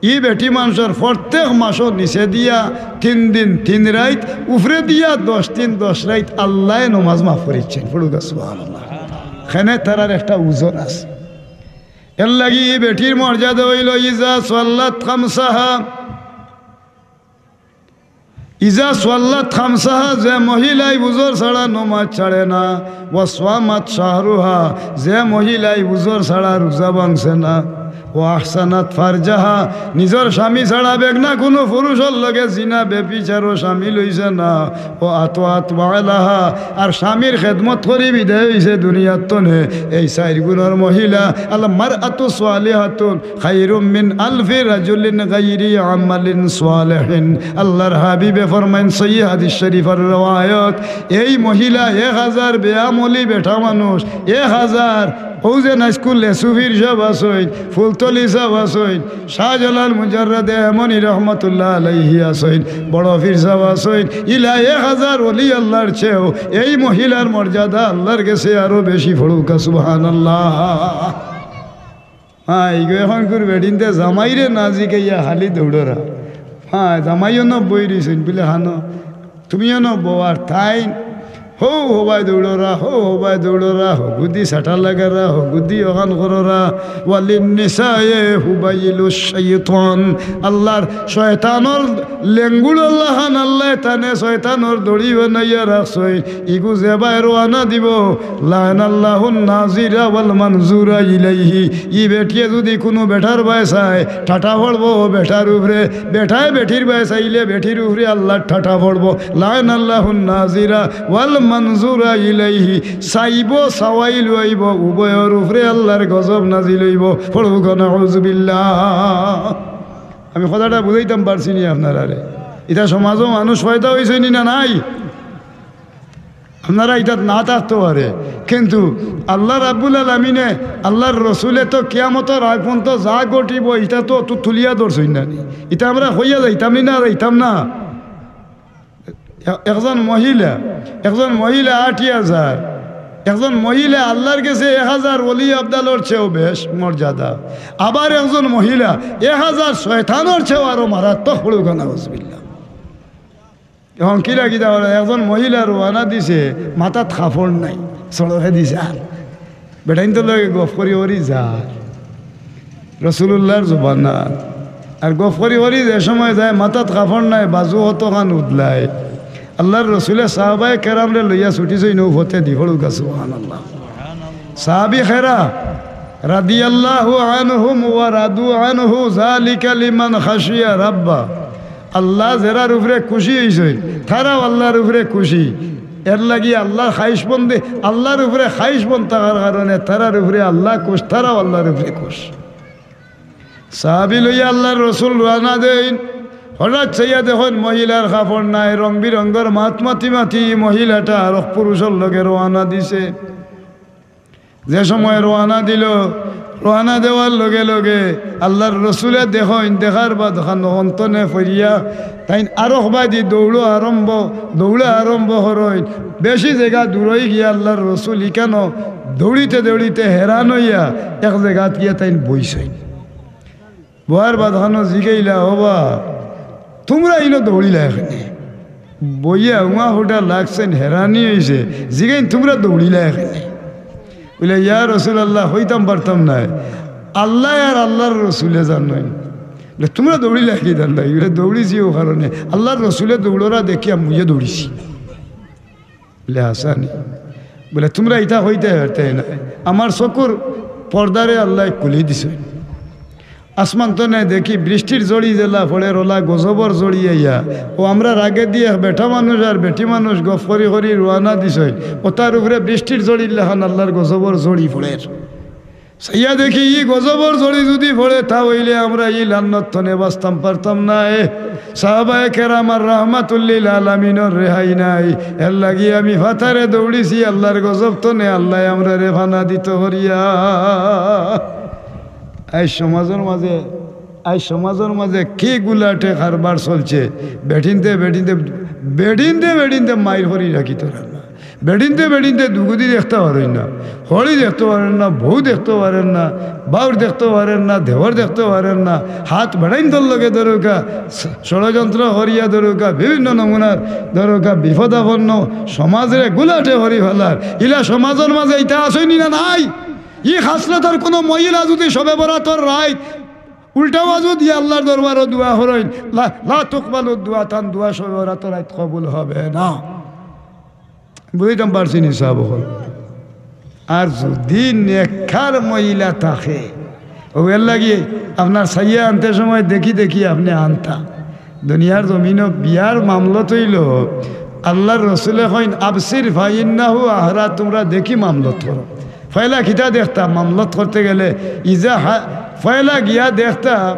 ই বেটি মানষর প্রত্যেক মাসো নিচে দিয়া তিন দিন তিন রাইত, উপরে দিয়া দশ দিন দশ রাইত আল্লায় নমাজ মাফ করিচ্ছেন। পড়ুক্কা সুবহানাল্লাহ। কেনে তারার একটা ওজন আছে। এরলাগি ই বেটির মর্যাদা অইলো ইজা সাল্লাত খামসাহা। ইজা সাল্লাত খামসাহা, যে মহিলায় উজর ছাড়া নমাজ ছাড়ে না, ওয়া সামাত শাহরাহা, যে মহিলায় উজর ছাড়া রোজা ভাঙছে না, ওয়া আহসানাত ফারজাহা, নিজর স্বামী ছাড়া বেগনা কুনু পুরুষর লগে জিনা ব্যভিচারো শামিল অইছে না, ওয়া আতআত বালাহা, আর স্বামীর খেদমত করি বিদায় অইছে দুনিয়ার তনে, এই চাইর গুণর মহিলা, আল মারআতু সালিহাতুন খায়রুম মিন আলফি রাজুলিন গায়রি আমালিন সালিহিন। আল্লার হাবিবে ফরমাইন, সহিহ হাদিস শরিফর রেওয়ায়ত, এই মহিলা এক হাজার বেআমলি বেটা মানুষ, এক হাজার, অউ যে নাইজকুল লেসু পীর সাব আছইন, ফুলতলি সাব আছইন, শাহজালাল মুজাররদে ইয়ামনি রহমতুল্লাহ আলাইহি আছইন, বড় পীর সাব আছইন, ইলা এক হাজার ওলি আল্লার চেয়েও এই মহিলার মর্যাদা আল্লার গেছে আরো বেশি। পড়ুক্কা সুবহানাল্লাহ। হ্যাঁ, ইগো এখনকুর বেটিন্তে জামাইরে না জিগাইয়া খালি দৌড়রা। হ্যাঁ, জামাইও নব্বই রইছইন বুলে, হানো, তুমিও নব্বো, আর তাইন হউ হবায় দৌড়রা, হউ হবায় দৌড়রা, হগুদি সাটা লাগারা, হগুদি অখান কররা। ওয়ালিন নিসায়ে হুবাইলুশ শাইতান। আল্লার শয়তানর লেঙ্গুড়র লাখান আল্লায় তানে শয়তানর দড়ি বানাইয়া রাখছইন। ইগু যেবায় রওয়ানা দিবো, লাআনাল্লাহুন নাজিরা ওয়াল মানজুরা ইলাইহি। ই বেটিয়ে যুদি কুনু বেটার বায় চায়, ঠাটা পড়বো বেটার উপরে। বেটায় বেটির বায় চাইলে বেটির উপরে আল্লার ঠাটা পড়বো। লাআনাল্লাহুন নাজিরা ওয়াল মানজুরা ইলাইহি। চাইবো, চাওয়াই লইবো, উভয়র উপরে আল্লার গজব নাজিল অইবো। পড়ুক্কা নাউজুবিল্লাহ। আমি কথাটা বুঝাইতাম পারছি নি আপনারারে? ইতা সমাজো মানুষ পয়দা অইছইন নি না নাই? আপনারা ইতাত না থাকতো পারে, কিন্তু আল্লা রাব্বুল আলামিনে, আল্লার রসুলে তো কিয়ামতর আগ পর্যন্ত যা ঘটিবো, ইতা তো অত তুলিয়া ধরছইন না নি? ইতা আমরা কইয়া যাইতাম নি না, যাইতাম না? এ-, একজন মহিলা, একজন মহিলা আট হাজার, একজন মহিলা আল্লার গেছে এক হাজার ওলি আবদালর চেয়েও বেশ মর্যাদা। আবার একজন মহিলা এক হাজার শয়তানর চেয়েও আরো মারাত্মক। পড়ুক্কা নাউজুবিল্লাহ। এখন কিলা কিতা অইলো, একজন মহিলা রওয়ানা দিছে, মাথাত কাপড় নাই, সড়কে দিছে, আর বেটাইন্তর লগে গফ করি করি যার রসুলুল্লাহর জমানাত। আর গফ করি করি যে সময় যায়, মাথাত কাপড় নাই, বাজু কতখান উদলায়। আল্লার রসুলে সাহাবায়ে কেরামরে লইয়া ছুটিছইন অউ পথেদি। পড়ুক্কা সুবহানাল্লাহ। সাহাবি খেরা রাদিয়াল্লাহু আনহুম ওয়া রাদু আনহু, যালিকা লিমান খাশিয়া রাব্বা। আল্লা যেরার উপরে খুশি অইছইন, তারাও আল্লার উপরে খুশি। এরলাগি আল্লার খাইশ বন্দে, আল্লার উপরে খাইশ বন্দ থাকার কারণে তারার উপরে আল্লা খুশ, তারাও আল্লার উপরে খুশ। সাহাবি লইয়া আল্লার রসুল রওয়ানা দেইন। হঠাৎ চাইয়া দেখইন মহিলার কাপড় নাই, রং বিরঙ্গর মাত মাতি মাতি মহিলাটা আরক পুরুষর লগে রওয়ানা দিছে। যে সময় রওয়ানা দিলো, রওয়ানা দেওয়ার লগে লগে আল্লার রসুলে দেখইন, দেখার বাদ খানো অন্তনে ফরিয়া তাইন আরক বাদি দৌড় আরম্ভ, দৌড়া আরম্ভ করইন। বেশি জাগা দূরই গিয়া আল্লার রসুল ইকানো দৌড়িতে দৌড়িতে হেরান অইয়া এক জাগাত গিয়া তাইন বইছইন। বওয়ার বাদ খানো জিগাইলা, "ওবা, তুমরা ইনো দৌড়িলায় কেনে?" বইয়া উমা হুটা লাগছইন, হেরানি অইছে, জিগাইন, "তুমরা দৌড়িলায় কেনে?" বুলে, "ইয়া রাসুলাল্লাহ, কইতাম পারতাম নায়, আল্লায় আর আল্লার রসুলে জানইন।" বুলে, "তুমরা দৌড়িলায় কিতার লাগি?" বুলে, "দৌড়িছি অউ কারণে, আল্লার রসুলে দৌড়রা দেখিয়া মুইও দৌড়িছি।" বুলে, "হাছা নি?" বুলে, "তুমরা ইতা কইতায় পারতায় নায়, আমার চকুর পর্দারে আল্লায় খুলি দিছইন। আসমান তনে দেখি বৃষ্টির ঝড়ি যেলা পড়ের, অলা গজবর ঝড়ি আইয়া, অউ আমরার আগেদি এক বেটা মানুষ আর বেটি মানুষ গফ করি করি রওয়ানা দিছইন, অতার উপরে বৃষ্টির ঝড়ির লাখান আল্লার গজবর ঝড়ি পড়ের। চাইয়া দেখি, ই গজবর ঝড়ি যুদি পড়ে, তা অইলে আমরা ই লানত তনে বাচতাম পারতাম নায়। সাহাবায়ে কেরাম আর রাহমাতুল্লিল আলামিনর রেহাই নাই। এরলাগি আমি ফাতারে দৌড়িছি আল্লার গজব তনে, আল্লায় আমরারে ফানা দিতো করিয়া।" আইজ সমাজর মাঝে, আইজ সমাজর মাঝে কি গুলাটে কারবার চলছে, বেটিন্তে বেটিন্তে, বেটিন্তে বেটিন্তে মাইর করি রাখিতো পারইন না। বেটিন্তে বেটিন্তে দুগুদি দেখতা পারইন না, হড়ি দেখতা পারইন না, বউ দেখতা পারইন না, বাউর দেখতা পারইন না, দেওর দেখতা পারইন না, হাত বেটাইন্তর লগে ধরউক্কা, ষ-, ষড়যন্ত্র করিয়া ধরউক্কা, বিভিন্ন নমুনার ধরউক্কা, বিপদাপন্ন সমাজরে গুলাটে করি ফালার। ইলা সমাজর মাঝে ইতা আছইন নি না নাই? ই খাসলতর কুনু মহিলা যুদি শবে বরাতর রাইত উল্টা ওয়াজু দিয়া আল্লার দরবারো দোয়া করইন, লা, লা তুকবালু দোয়া, তান দোয়া শবে বরাতর রাইত কবুল হবে না। বুঝাইতাম পারছি নি সাব অকল? আর যুদি নেককার মহিলা থাকে, অউ এরলাগি আপনার চাইয়া আনতে সময় দেখি দেখি আপনে আনতা। দুনিয়ার জমিনো বিয়ার মামলত অইলো, আল্লার রসুলে কইন, "আবশির ফাইন্নাহু আহরা", তুমরা দেখি মামলত করো। পয়লা কিতা দেখতা মামলত করতে গেলে? ইজা হা-, পয়লা গিয়া দেখতা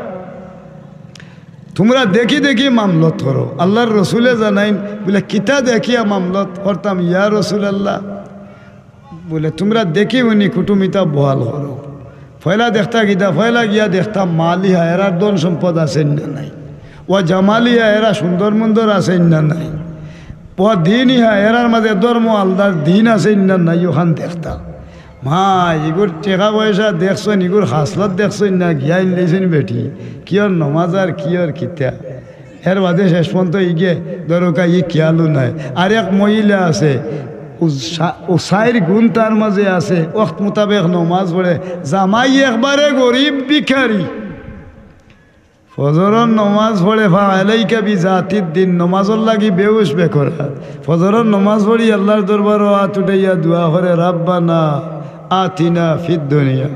তুমরা দেখি দেখি মামলত করো। আল্লার রসুলে জানাইন, বুলে, "কিতা দেখিয়া মামলত করতাম ইয়া রাসুলাল্লাহ?" বুলে, "তুমরা দেখি হুনি কুটুমিতা বহাল করো।" পয়লা দেখতা কিতা? পয়লা গিয়া দেখতা মালিহা, এরার ধন সম্পদ আছে না নাই, ওয়া জামালিহা, এরা সুন্দর মুন্দর আছে না নাই, ওয়া দিনিহা, এরার মাঝে ধর্ম আলদার দিন আছে না নাই, অখান দেখতা। মা, ইগুর টেকা পয়সা দেখছইন, ইগুর খাসলত দেখছইন না, গিয়া ইনলাইছইন বেটি, কিওর নমাজ আর কিওর কিতা। এর বাদে শেষ পর্যন্ত ইগে ধরউক্কা ই খিয়ালও নাই। আর এক মহিলা আছে, উ সা-, উ চাইর গুণ তার মাঝে আছে, ওয়াক্ত মোতাবেক নমাজ পড়ে, জামাই একবারে গরিব ভিখারি। ফজরর নমাজ পড়ে, ফাআলাইকা বিজাতিদ দিন, নমাজর লাগি বেহুশ বেকরার। ফজরর নমাজ পড়ি আল্লার দরবারো আত উঠাইয়া দোয়া করে, "রাব্বানা আতিনা ফিদ দুনিয়া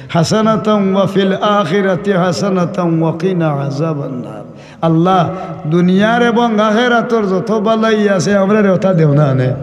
হাসানাতাও ওয়া ফিল আখিরাতি হাসানাতাও ওয়া কিনা আযাবান নার।" আল্লাহ, দুনিয়ার এবং আখেরাতর যত বালাই আছে, আমরারে অতা দেও না আনে।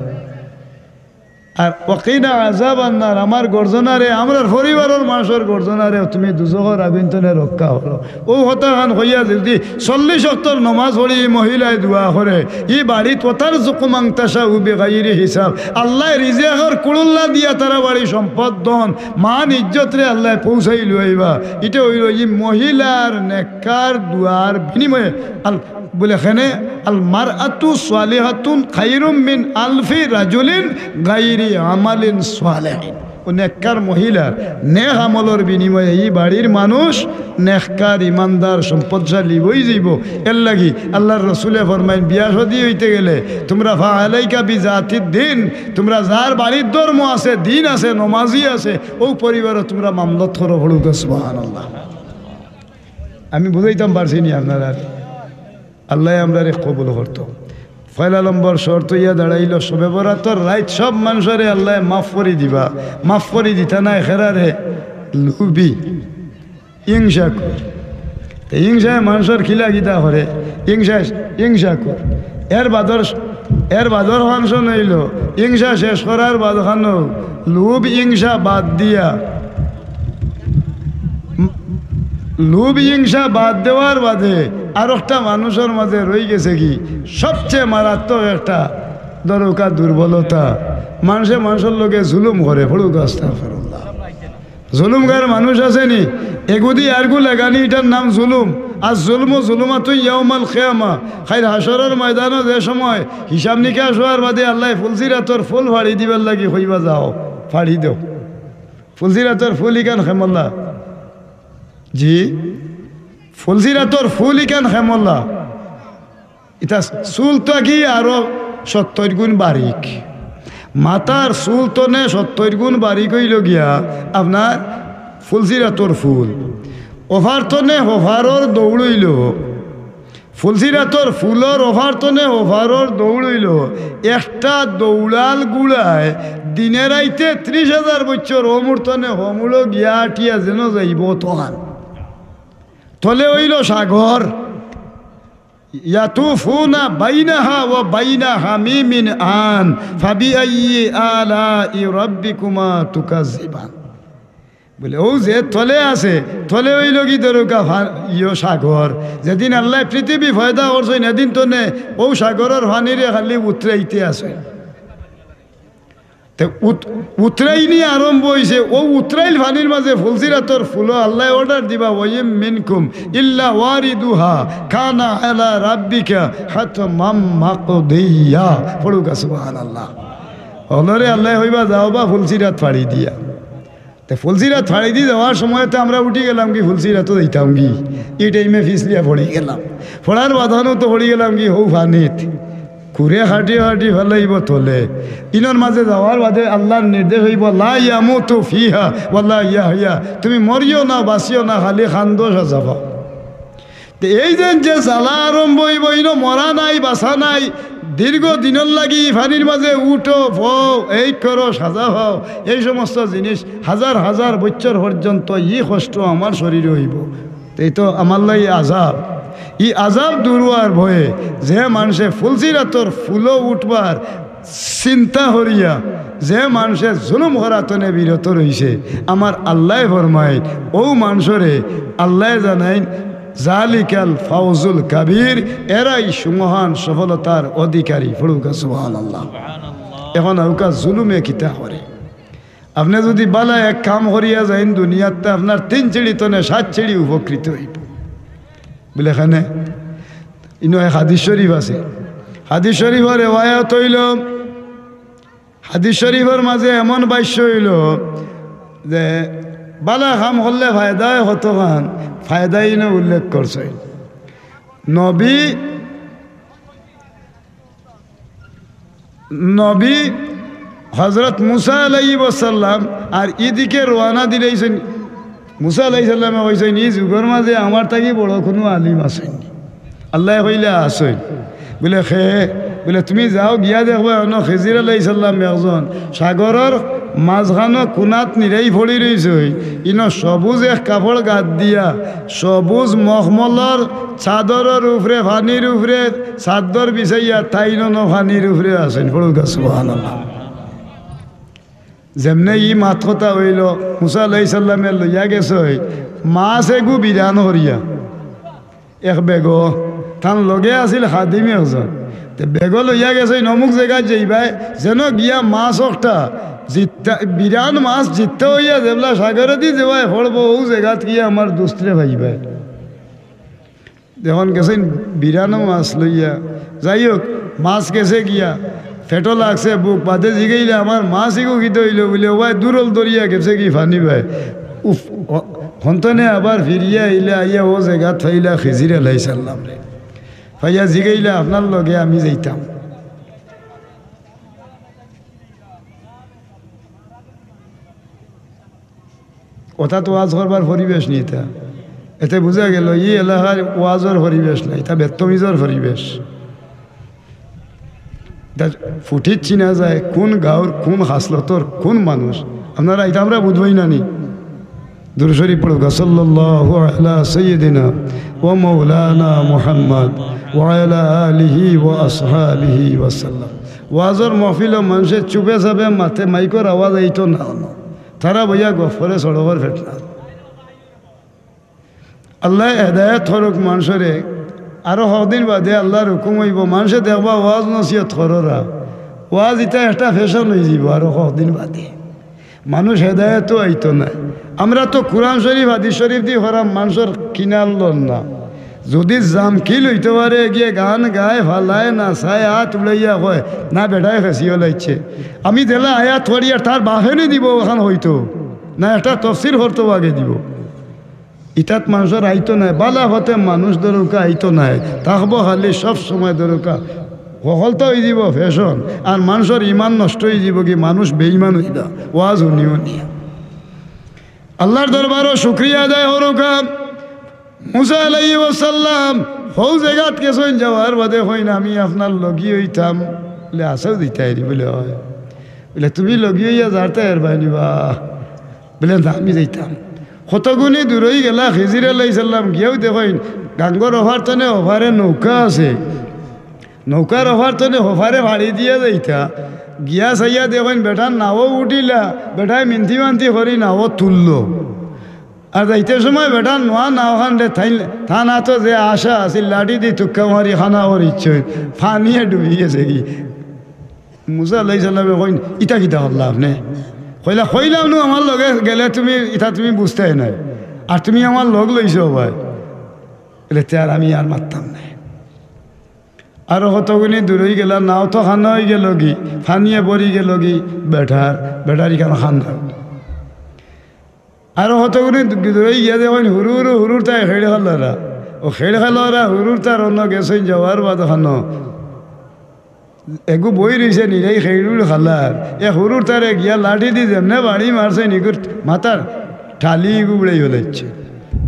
আর ওয়াকিনা আযাবান নার, আমার গর্জনারে, আমরার পরিবারর মানষর গর্জনারে তুমি দুজখর আগুইন তনে রক্ষা করো। অউ কথাখান কইয়া যুদি চল্লিশ ওয়াক্তর নমাজ পড়ি ই মহিলায় দোয়া করে, ই বাড়িত ওয়াতারযুকু মান তাশাউ বিগাইরি হিসাব, আল্লায় রিজেকর কুড়ুল্লা দিয়া তারা বাড়ি সম্পদ ধন মান ইজ্জতরে আল্লায় পৌঁছাই লইবা। ইটা অইলো ই মহিলার নেককার দোয়ার বিনিময়ে। আল-, বুলে কেনে, "আল মারআতু সালিহাতুন খাইরুম মিন আলফি রাজুলিন গাইরি আমালিন সালেহিন।" অউ নেককার মহিলার নেক আমলর বিনিময়ে ই বাড়ির মানুষ নেককার, ইমানদার, সম্পদশালী অইযিবো। এরলাগি আল্লার রসুলে ফরমাইন, বিয়া শাদি অইতে গেলে তুমরা ফাআলাইকা বিজাতিদ দিন, তুমরা যার বাড়ির ধর্ম আছে, দিন আছে, নমাজি আছে, অউ পরিবারো তুমরা মামলত করো। পড়ুক্কা সুবহানাল্লাহ। আমি বুঝাইতাম পারছি নি আপনারারে? আল্লায় আমরারে কবুল করতো। পয়লা নম্বর শর্ত অইয়া দাঁড়াইলো, শবে বরাতর রাইত সব মানষরে আল্লায় মাফ করি দিবা। মাফ করি দিতা নায়, খেরারে লুবি, ইংসা কর। তে ইংসায় মানষর কিলা কিতা করে, ইংসা, ইংসা কর। এর বাদর, এর বাদর ফাংশন অইলো, ইংসা শেষ করার বাদখানো লুব ইংসা বাদ দিয়া, উম, লুব ইংসা বাদ দেওয়ার বাদে আরোকটা মানষর মাঝে রইগেছে কি সবচেয়ে মারাত্মক একটা দরকার দুর্বলতা, মানষে মানষর লগে জুলুম করে। পড়ুক্কা আস্তাগফিরুল্লাহ। জুলুমগার মানুষ আছে নি, এগুদি আরগু লাগানি, ইটার নাম জুলুম। আর জুলমু জুলুমাতুন ইয়াউমাল কিয়ামা, কাইল হাশরর ময়দানো যে সময় হিসাব নিকাশ অওয়ার বাদে আল্লায় ফুলসিরাতর ফুল ফাড়ি দিবার লাগি কইবা, "যাও, ফাড়ি দেও।" ফুলসিরাতর ফুল ইখান কেমলা? জি, ফুলসিরাতর ফুল ইখান কেমলা? ইতা চুল থাকি আরো সত্তইর গুণ বারিক। মাথার চুল তনে সত্তইর গুণ বারিক অইলো গিয়া আপনার ফুলসিরাতর ফুল। অফার তনে হফারর দৌড় অইলো। ফুলসিরাতর ফুলর অফার তনে হফারর দৌড় অইলো। একটা দৌড়াল গুড়ায় দিনে রাইতে ত্রিশ হাজার বছর অমুর তনে হমুড়ো গিয়া আটিয়া যেন যাইবো তহান। তলে অইলো সাগর। ইয়াতুফুনা বাইনাহা ওয়া বাইনা হামিমিন আন, ফাবিআইয়ি আলাই রাব্বিকুমা তুকাজ্জিবান। বলে, অউ যে তলে আছে, তলে অইলো গি ধরুকা ফা-, ইয়ো সাগর। যেদিন আল্লায় পৃথিবী পয়দা করছইন, এদিন তনে অউ সাগরর পানিরে খালি উতরাইতে আছে। তে উত-, উতরাইনি আরম্ভ অইছে, অউ উতরাইল পানির মাঝে ফুলসিরাতর ফুলো আল্লায় order দিবা, "ওয়াইম মিনকুম ইল্লা ওয়ারিদুহা কানা আলা রাব্বিকা হাতমাম মাকদিয়া।" পড়ুকা সুবহানাল্লাহ। হকলরে আল্লায় কইবা, "যাও বা ফুলসিরাত ফাড়ি দিয়া।" তে ফুলসিরাত ফাড়ি দি যাওয়ার সময় তো আমরা উঠি গেলাম গি ফুলসিরাতো যাইতাম গি, ই টাইমে ফিসলিয়া পড়ি গেলাম। পড়ার বাদানো তো পড়ি গেলাম গি হউ পানিত। কুরে কাটি কাটি ফালাইবো তলে। ইনর মাঝে যাওয়ার বাদে আল্লার নির্দেশ অইবো, "লা ইয়ামুতু ফিহা ওয়া লা ইয়াহইয়া।" তুমি মরিও না, বাঁচিও না, খালি কান্দো সাজা পাও। তে এই যে, যে জ্বালা আরম্ভ অইবো, ইনো মরা নাই, বাঁচা নাই, দীর্ঘ দিনর লাগি ই পানির মাঝে উঠো, বও, এই করো, সাজা পাও, এই সমস্ত জিনিস হাজার হাজার বছর পর্যন্ত ই কষ্ট আমার শরীরে অইবো। তে এই তো আমার লাগি আজাব। ই আজাব দূর অওয়ার ভয়ে যে মানষে ফুলসিরাতর ফুলো উঠবার চিন্তা করিয়া যে মানষে জুলুম করা তনে বিরত রইছে, আমার আল্লায় ফরমাইন, অউ মানষরে আল্লায় জানাইন, "জালিকাল ফাউজুল কাবীর", এরাই সুমহান সফলতার অধিকারী। পড়ুকা সুবহানাল্লাহ। এখন আউকা জুলুমে কিতা করে? আপনে যুদি বালা এক কাম করিয়া যাইন দুনিয়াত, তে আপনার তিন সিঁড়ি তনে সাত সিঁড়ি উপকৃত অইবো। বলে, কেনে? ইনো এক হাদিস শরীফ আছে। হাদিস শরীফর রেওয়ায়াত অইলো, হাদিস শরীফর মাঝে এমন ভাষ্য অইলো যে বালা কাম করলে ফায়দা অয় কতখান, ফায়দা ইনো উল্লেখ করছে। নবী, নবী হযরত মুসা আলাইহিস সালাম আর ইদিকে রওয়ানা দিলাইছইন। মুসা আলাইহিস সালামে কইছইন, "ই যুগর মাঝে আমার থাকি বড় কুনু আলিম আছইন নি?" আল্লায় কইলা, "আছইন।" বলে, "কে?" বলে, "তুমি যাও গিয়া দেখবায়, অনো খিজির আলাইহিস সালাম একজন সাগরর মাঝখানো কুনাত নিরাই পড়ি রইছইন, ইনো সবুজ এক কাপড় গাত দিয়া, সবুজ মখমলর চাদরর উপরে, পানির উপরে চাদর বিছাইয়া তাইন অনো পানির উপরে আছইন।" পড়ুকা সুবহানাল্লাহ। যেমনে ই মাত কথা অইলো, মুসা আলাইহিস সালামে লইয়া গেছইন মাছ এগু বিরান করিয়া এক বেগো, তান লগে আছিল খাদিম একজন। তে বেগো লইয়া গেছইন, অমুক জাগাত যাইবায়, যেন গিয়া মাছ একটা জিত্তা, বিরান মাছ জিত্তা অইয়া যেবলা সাগরেদি যেবায় পড়বো, অউ জাগাত গিয়া আমার দুস্তরে পাইবায়। যখন গেছইন বিরানো মাছ লইয়া, যাই হোক, মাছ গেছে গিয়া, পেটো লাগছে, ভুক বাদে জিগাইলা, "আমার মাছ ইগু কিতা অইলো?" বলে, "ওবায় দুরল দরিয়া গেছে গি পানি বায়।" উফ, অ-, হন্তনে আবার ফিরিয়া আইলা, আইয়া অউ জাগাত পাইলা খিজির আলাইহিস সালামরে। পাইয়া জিগাইলা, "আপনার লগে আমি যাইতাম।" অতাত ওয়াজ করবার পরিবেশ নি ইতা। এতে বুঝা গেল, ই এলাকার ওয়াজর পরিবেশ না, ইতা বেত্তমিজর পরিবেশ। ইতা ফুটিত চিনা যায় কুন গাউর, কুন খাসলতর, কুন মানুষ। আপনারা ইতা আমরা বুঝবায় না নি। দুরুদ শরিফ পড়ুকা, সাল্লাল্লাহু আলা সাইয়্যিদিনা ওয়া মাওলানা মুহাম্মদ ওয়া আলা আলিহি ওয়া আসহাবিহি ওয়া সাল্লাম। ওয়াজর মাহফিলো মানষে চুপে চাপে মাতে, মাইকর আওয়াজ আইতো না অনো। তারা বইয়া গফ করে সড়কর ফেটনা। আল্লায় হেদায়েত করুক মানষরে। আরো কয়দিন বাদে আল্লার হুকুম অইবো, মানষে দেখবা ওয়াজ নসিহত কররা। ওয়াজ ইতা একটা ফ্যাশন অইযিবো আরো কয়দিন বাদে। মানুষ হেদায়েতো আইতো নায়। আমরা তো কুরআন শরিফ, হাদিস শরিফ দি করাম, মানষর কিনার লর না। যুদি জামকিল অইতে পারে, গিয়া গান গায়, ফালায়, নাচায়, আত উড়াইয়া কয়, "না বেটায় খেছি ওলাইছে।" আমি যেলা আয়াত পড়িয়ার তার বাপে নি দিবো অখান অইতো। না একটা তফসির করতো আগে দিবো। ইতাত মানষর আইতো নায়, বালা পথে মানুষ দরুকা আইতো নায়, থাকবো খালি সব সময় দরুকা। হকলতা অইযিবো fashion, আর মানষর ইমান নষ্ট অইযিবো কি, মানুষ বেইমান অইবা, ওয়াজ হুনি হুনিয়া। আল্লার দরবারো শুকরিয়া আদায় করুকা। মুসা আলাইহিস সালাম হউ জাগাত গেছইন, যাওয়ার বাদে কইন, "আমি আপনার লগি অইতাম।" বুলে, "আছাউ দিতায় নি?" বুলে, "অয়।" বুলে, "তুমি লগি অইয়া যারতায় এর বাইনি বা?" বুলে, "না, আমি যাইতাম।" কতগুনি দূরই গেলা, খিজির আলাইহিস সালাম গিয়াউ দেখইন, গাঙ্গর ওপার তনে ওপারে নৌকা আছে। নৌকার ওপার তনে ওপারে ফাড়ি দিয়া যাইতা। গিয়া চাইয়া দেখইন, বেটার নাও উঠিলা, বেটায় মিনতি মান্তি করি নাও তুললো। আর যাইতে সময় বেটার নোয়া নাও খানরে থাইন, থানা তো যে আশা আছিল, লাঠি দি তুক্কা মারি খানা করিচ্ছে, ফানিয়ে ডুবি গেছে কি। মুসা আলাইহিস সালামে কইন, "ইতা কিতা করলা আপনে?" কইলা, "কইলাম নু, আমার লগে গেলে তুমি, ইতা তুমি বুঝতায় নায়, আর তুমি আমার লগ লইছো ভাই।" বলে, "তে আর আমি আর মাততাম নায়।" আরো কতগুনি দূরই গেলা, নাও তো খানা অই গেল গি, ফানিয়ে পড়ি গেল গি, বেটার, বেটার ইখান খান্দা। আরো কতগুনি দূরই গিয়া দেখইন, হুরু হুরু হুরুর তায় খেড় খেলরা। ও খেড় খেলরা হুরুর তার অন্য গেছইন, যাওয়ার বাদ খানো। এগু বই রইছে, নিরাই খেড়ুড় খালার। এ হুরুর তারে গিয়া লাঠি দি যেমনে বাড়ি মারছে, নিগুর মাথার ঠালি ইগু উড়াই ফেলাইছে।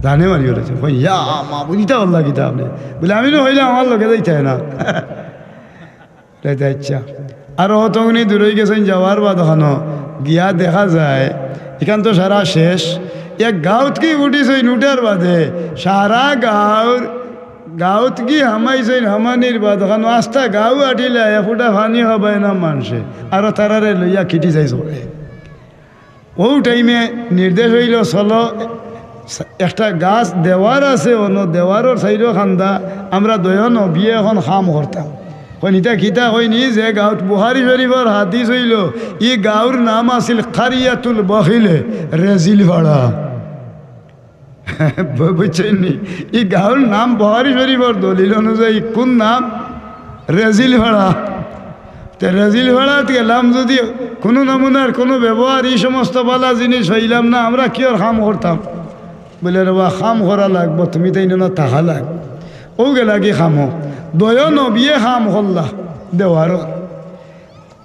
জানে মারি ফেলাইছে। কই, "ইয়া মা, বুঝিতা পারলা কিতা আপনে?" বলে, "আমি তো কইলাম আমার লগে যাইতায় না।" রে যাইচ্ছা। আরো কতগুনি দূরই গেছইন, যাওয়ার বাদ খানো গিয়া দেখা যায়, ইখান তো সারা শেষ। এক গাঁওত কি উঠিছইন, উঠার বাদে সারা গাঁওর গাঁওত গি হামাইছইন, হামানির বাদ খানো আস্তা গাঁও আটিলা, এ ফুটা ফানি খাবায় না মানষে, আরো তারারে লইয়া কিটি যাইছ। ও টাইমে নির্দেশ অইল, "চলো, একটা গাছ দেওয়ার আছে, অন্য দেওয়ারর চাইরো খান্দা, আমরা দয় নবিয়ে এখন কাম করতাম।" কইন, "ইতা কিতা?" কইন, "ই যে গাঁওত বুখারি শরীফর হাদিস অইল, ই গাঁওর নাম আছিল কারিয়াতুল বখিলে, রেজিল ফাড়া।" বু-, বুঝছইন নি? ই গাঁওর নাম বুখারি শরীফর দলিল অনুযায়ী কোন নাম? রেজিল ফাড়া। তে রেজিল ফাড়াত গেলাম, যদি কোনো নমুনার কোনো ব্যবহার, ই সমস্ত বালা জিনিস পাইলাম না, আমরা কিওর কাম করতাম? বলে, "রে বা, কাম করা লাগবো, তুমি তাই না থাকা লাগ।" ও গেলা কি কামো, দয় নবিয়ে কাম করলা, দেওয়ারো।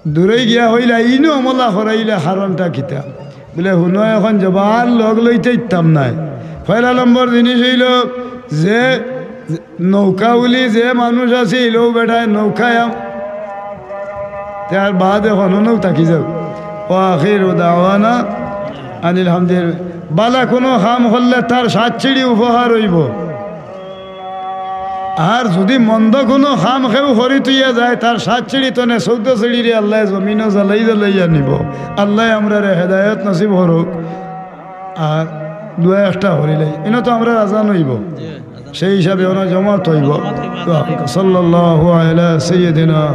দূরই গিয়া কইলা, "ইনো অমলা করাইলা, কারণটা কিতা?" বলে, "হুনো, এখন যাবা, আর লগ লইতে ইতাম নায়।" পয়লা নম্বর জিনিস অইল যে নৌকা উলি যে মানুষ আছিল, ও বেটায় নৌকায় আম-, তার বাদ এখন নৌ থাকি যাও। ওয়া আখিরু দাওয়ানা আনিল হামদুলিল্লাহ। বালা কোনো কাম করলে তার সাত সিঁড়ি উপকার অইব। আর যদি মন্দ কোনো কাম কেউ করি তুইয়া যায়, তার সাত সিঁড়ি তনে চৌদ্দ সিঁড়িরে আল্লায় জমিনো জ্বালাই জ্বালাইয়া নিব। আল্লায় আমরারে হেদায়ত নসিব করুক। আর দোয়া একটা করিলাই, ইনো তো আমরার আজান অইব, সেই হিসাবে ওনা জমাত অইব। তো সাল্লাল্লাহু আলা সাইয়্যিদিনা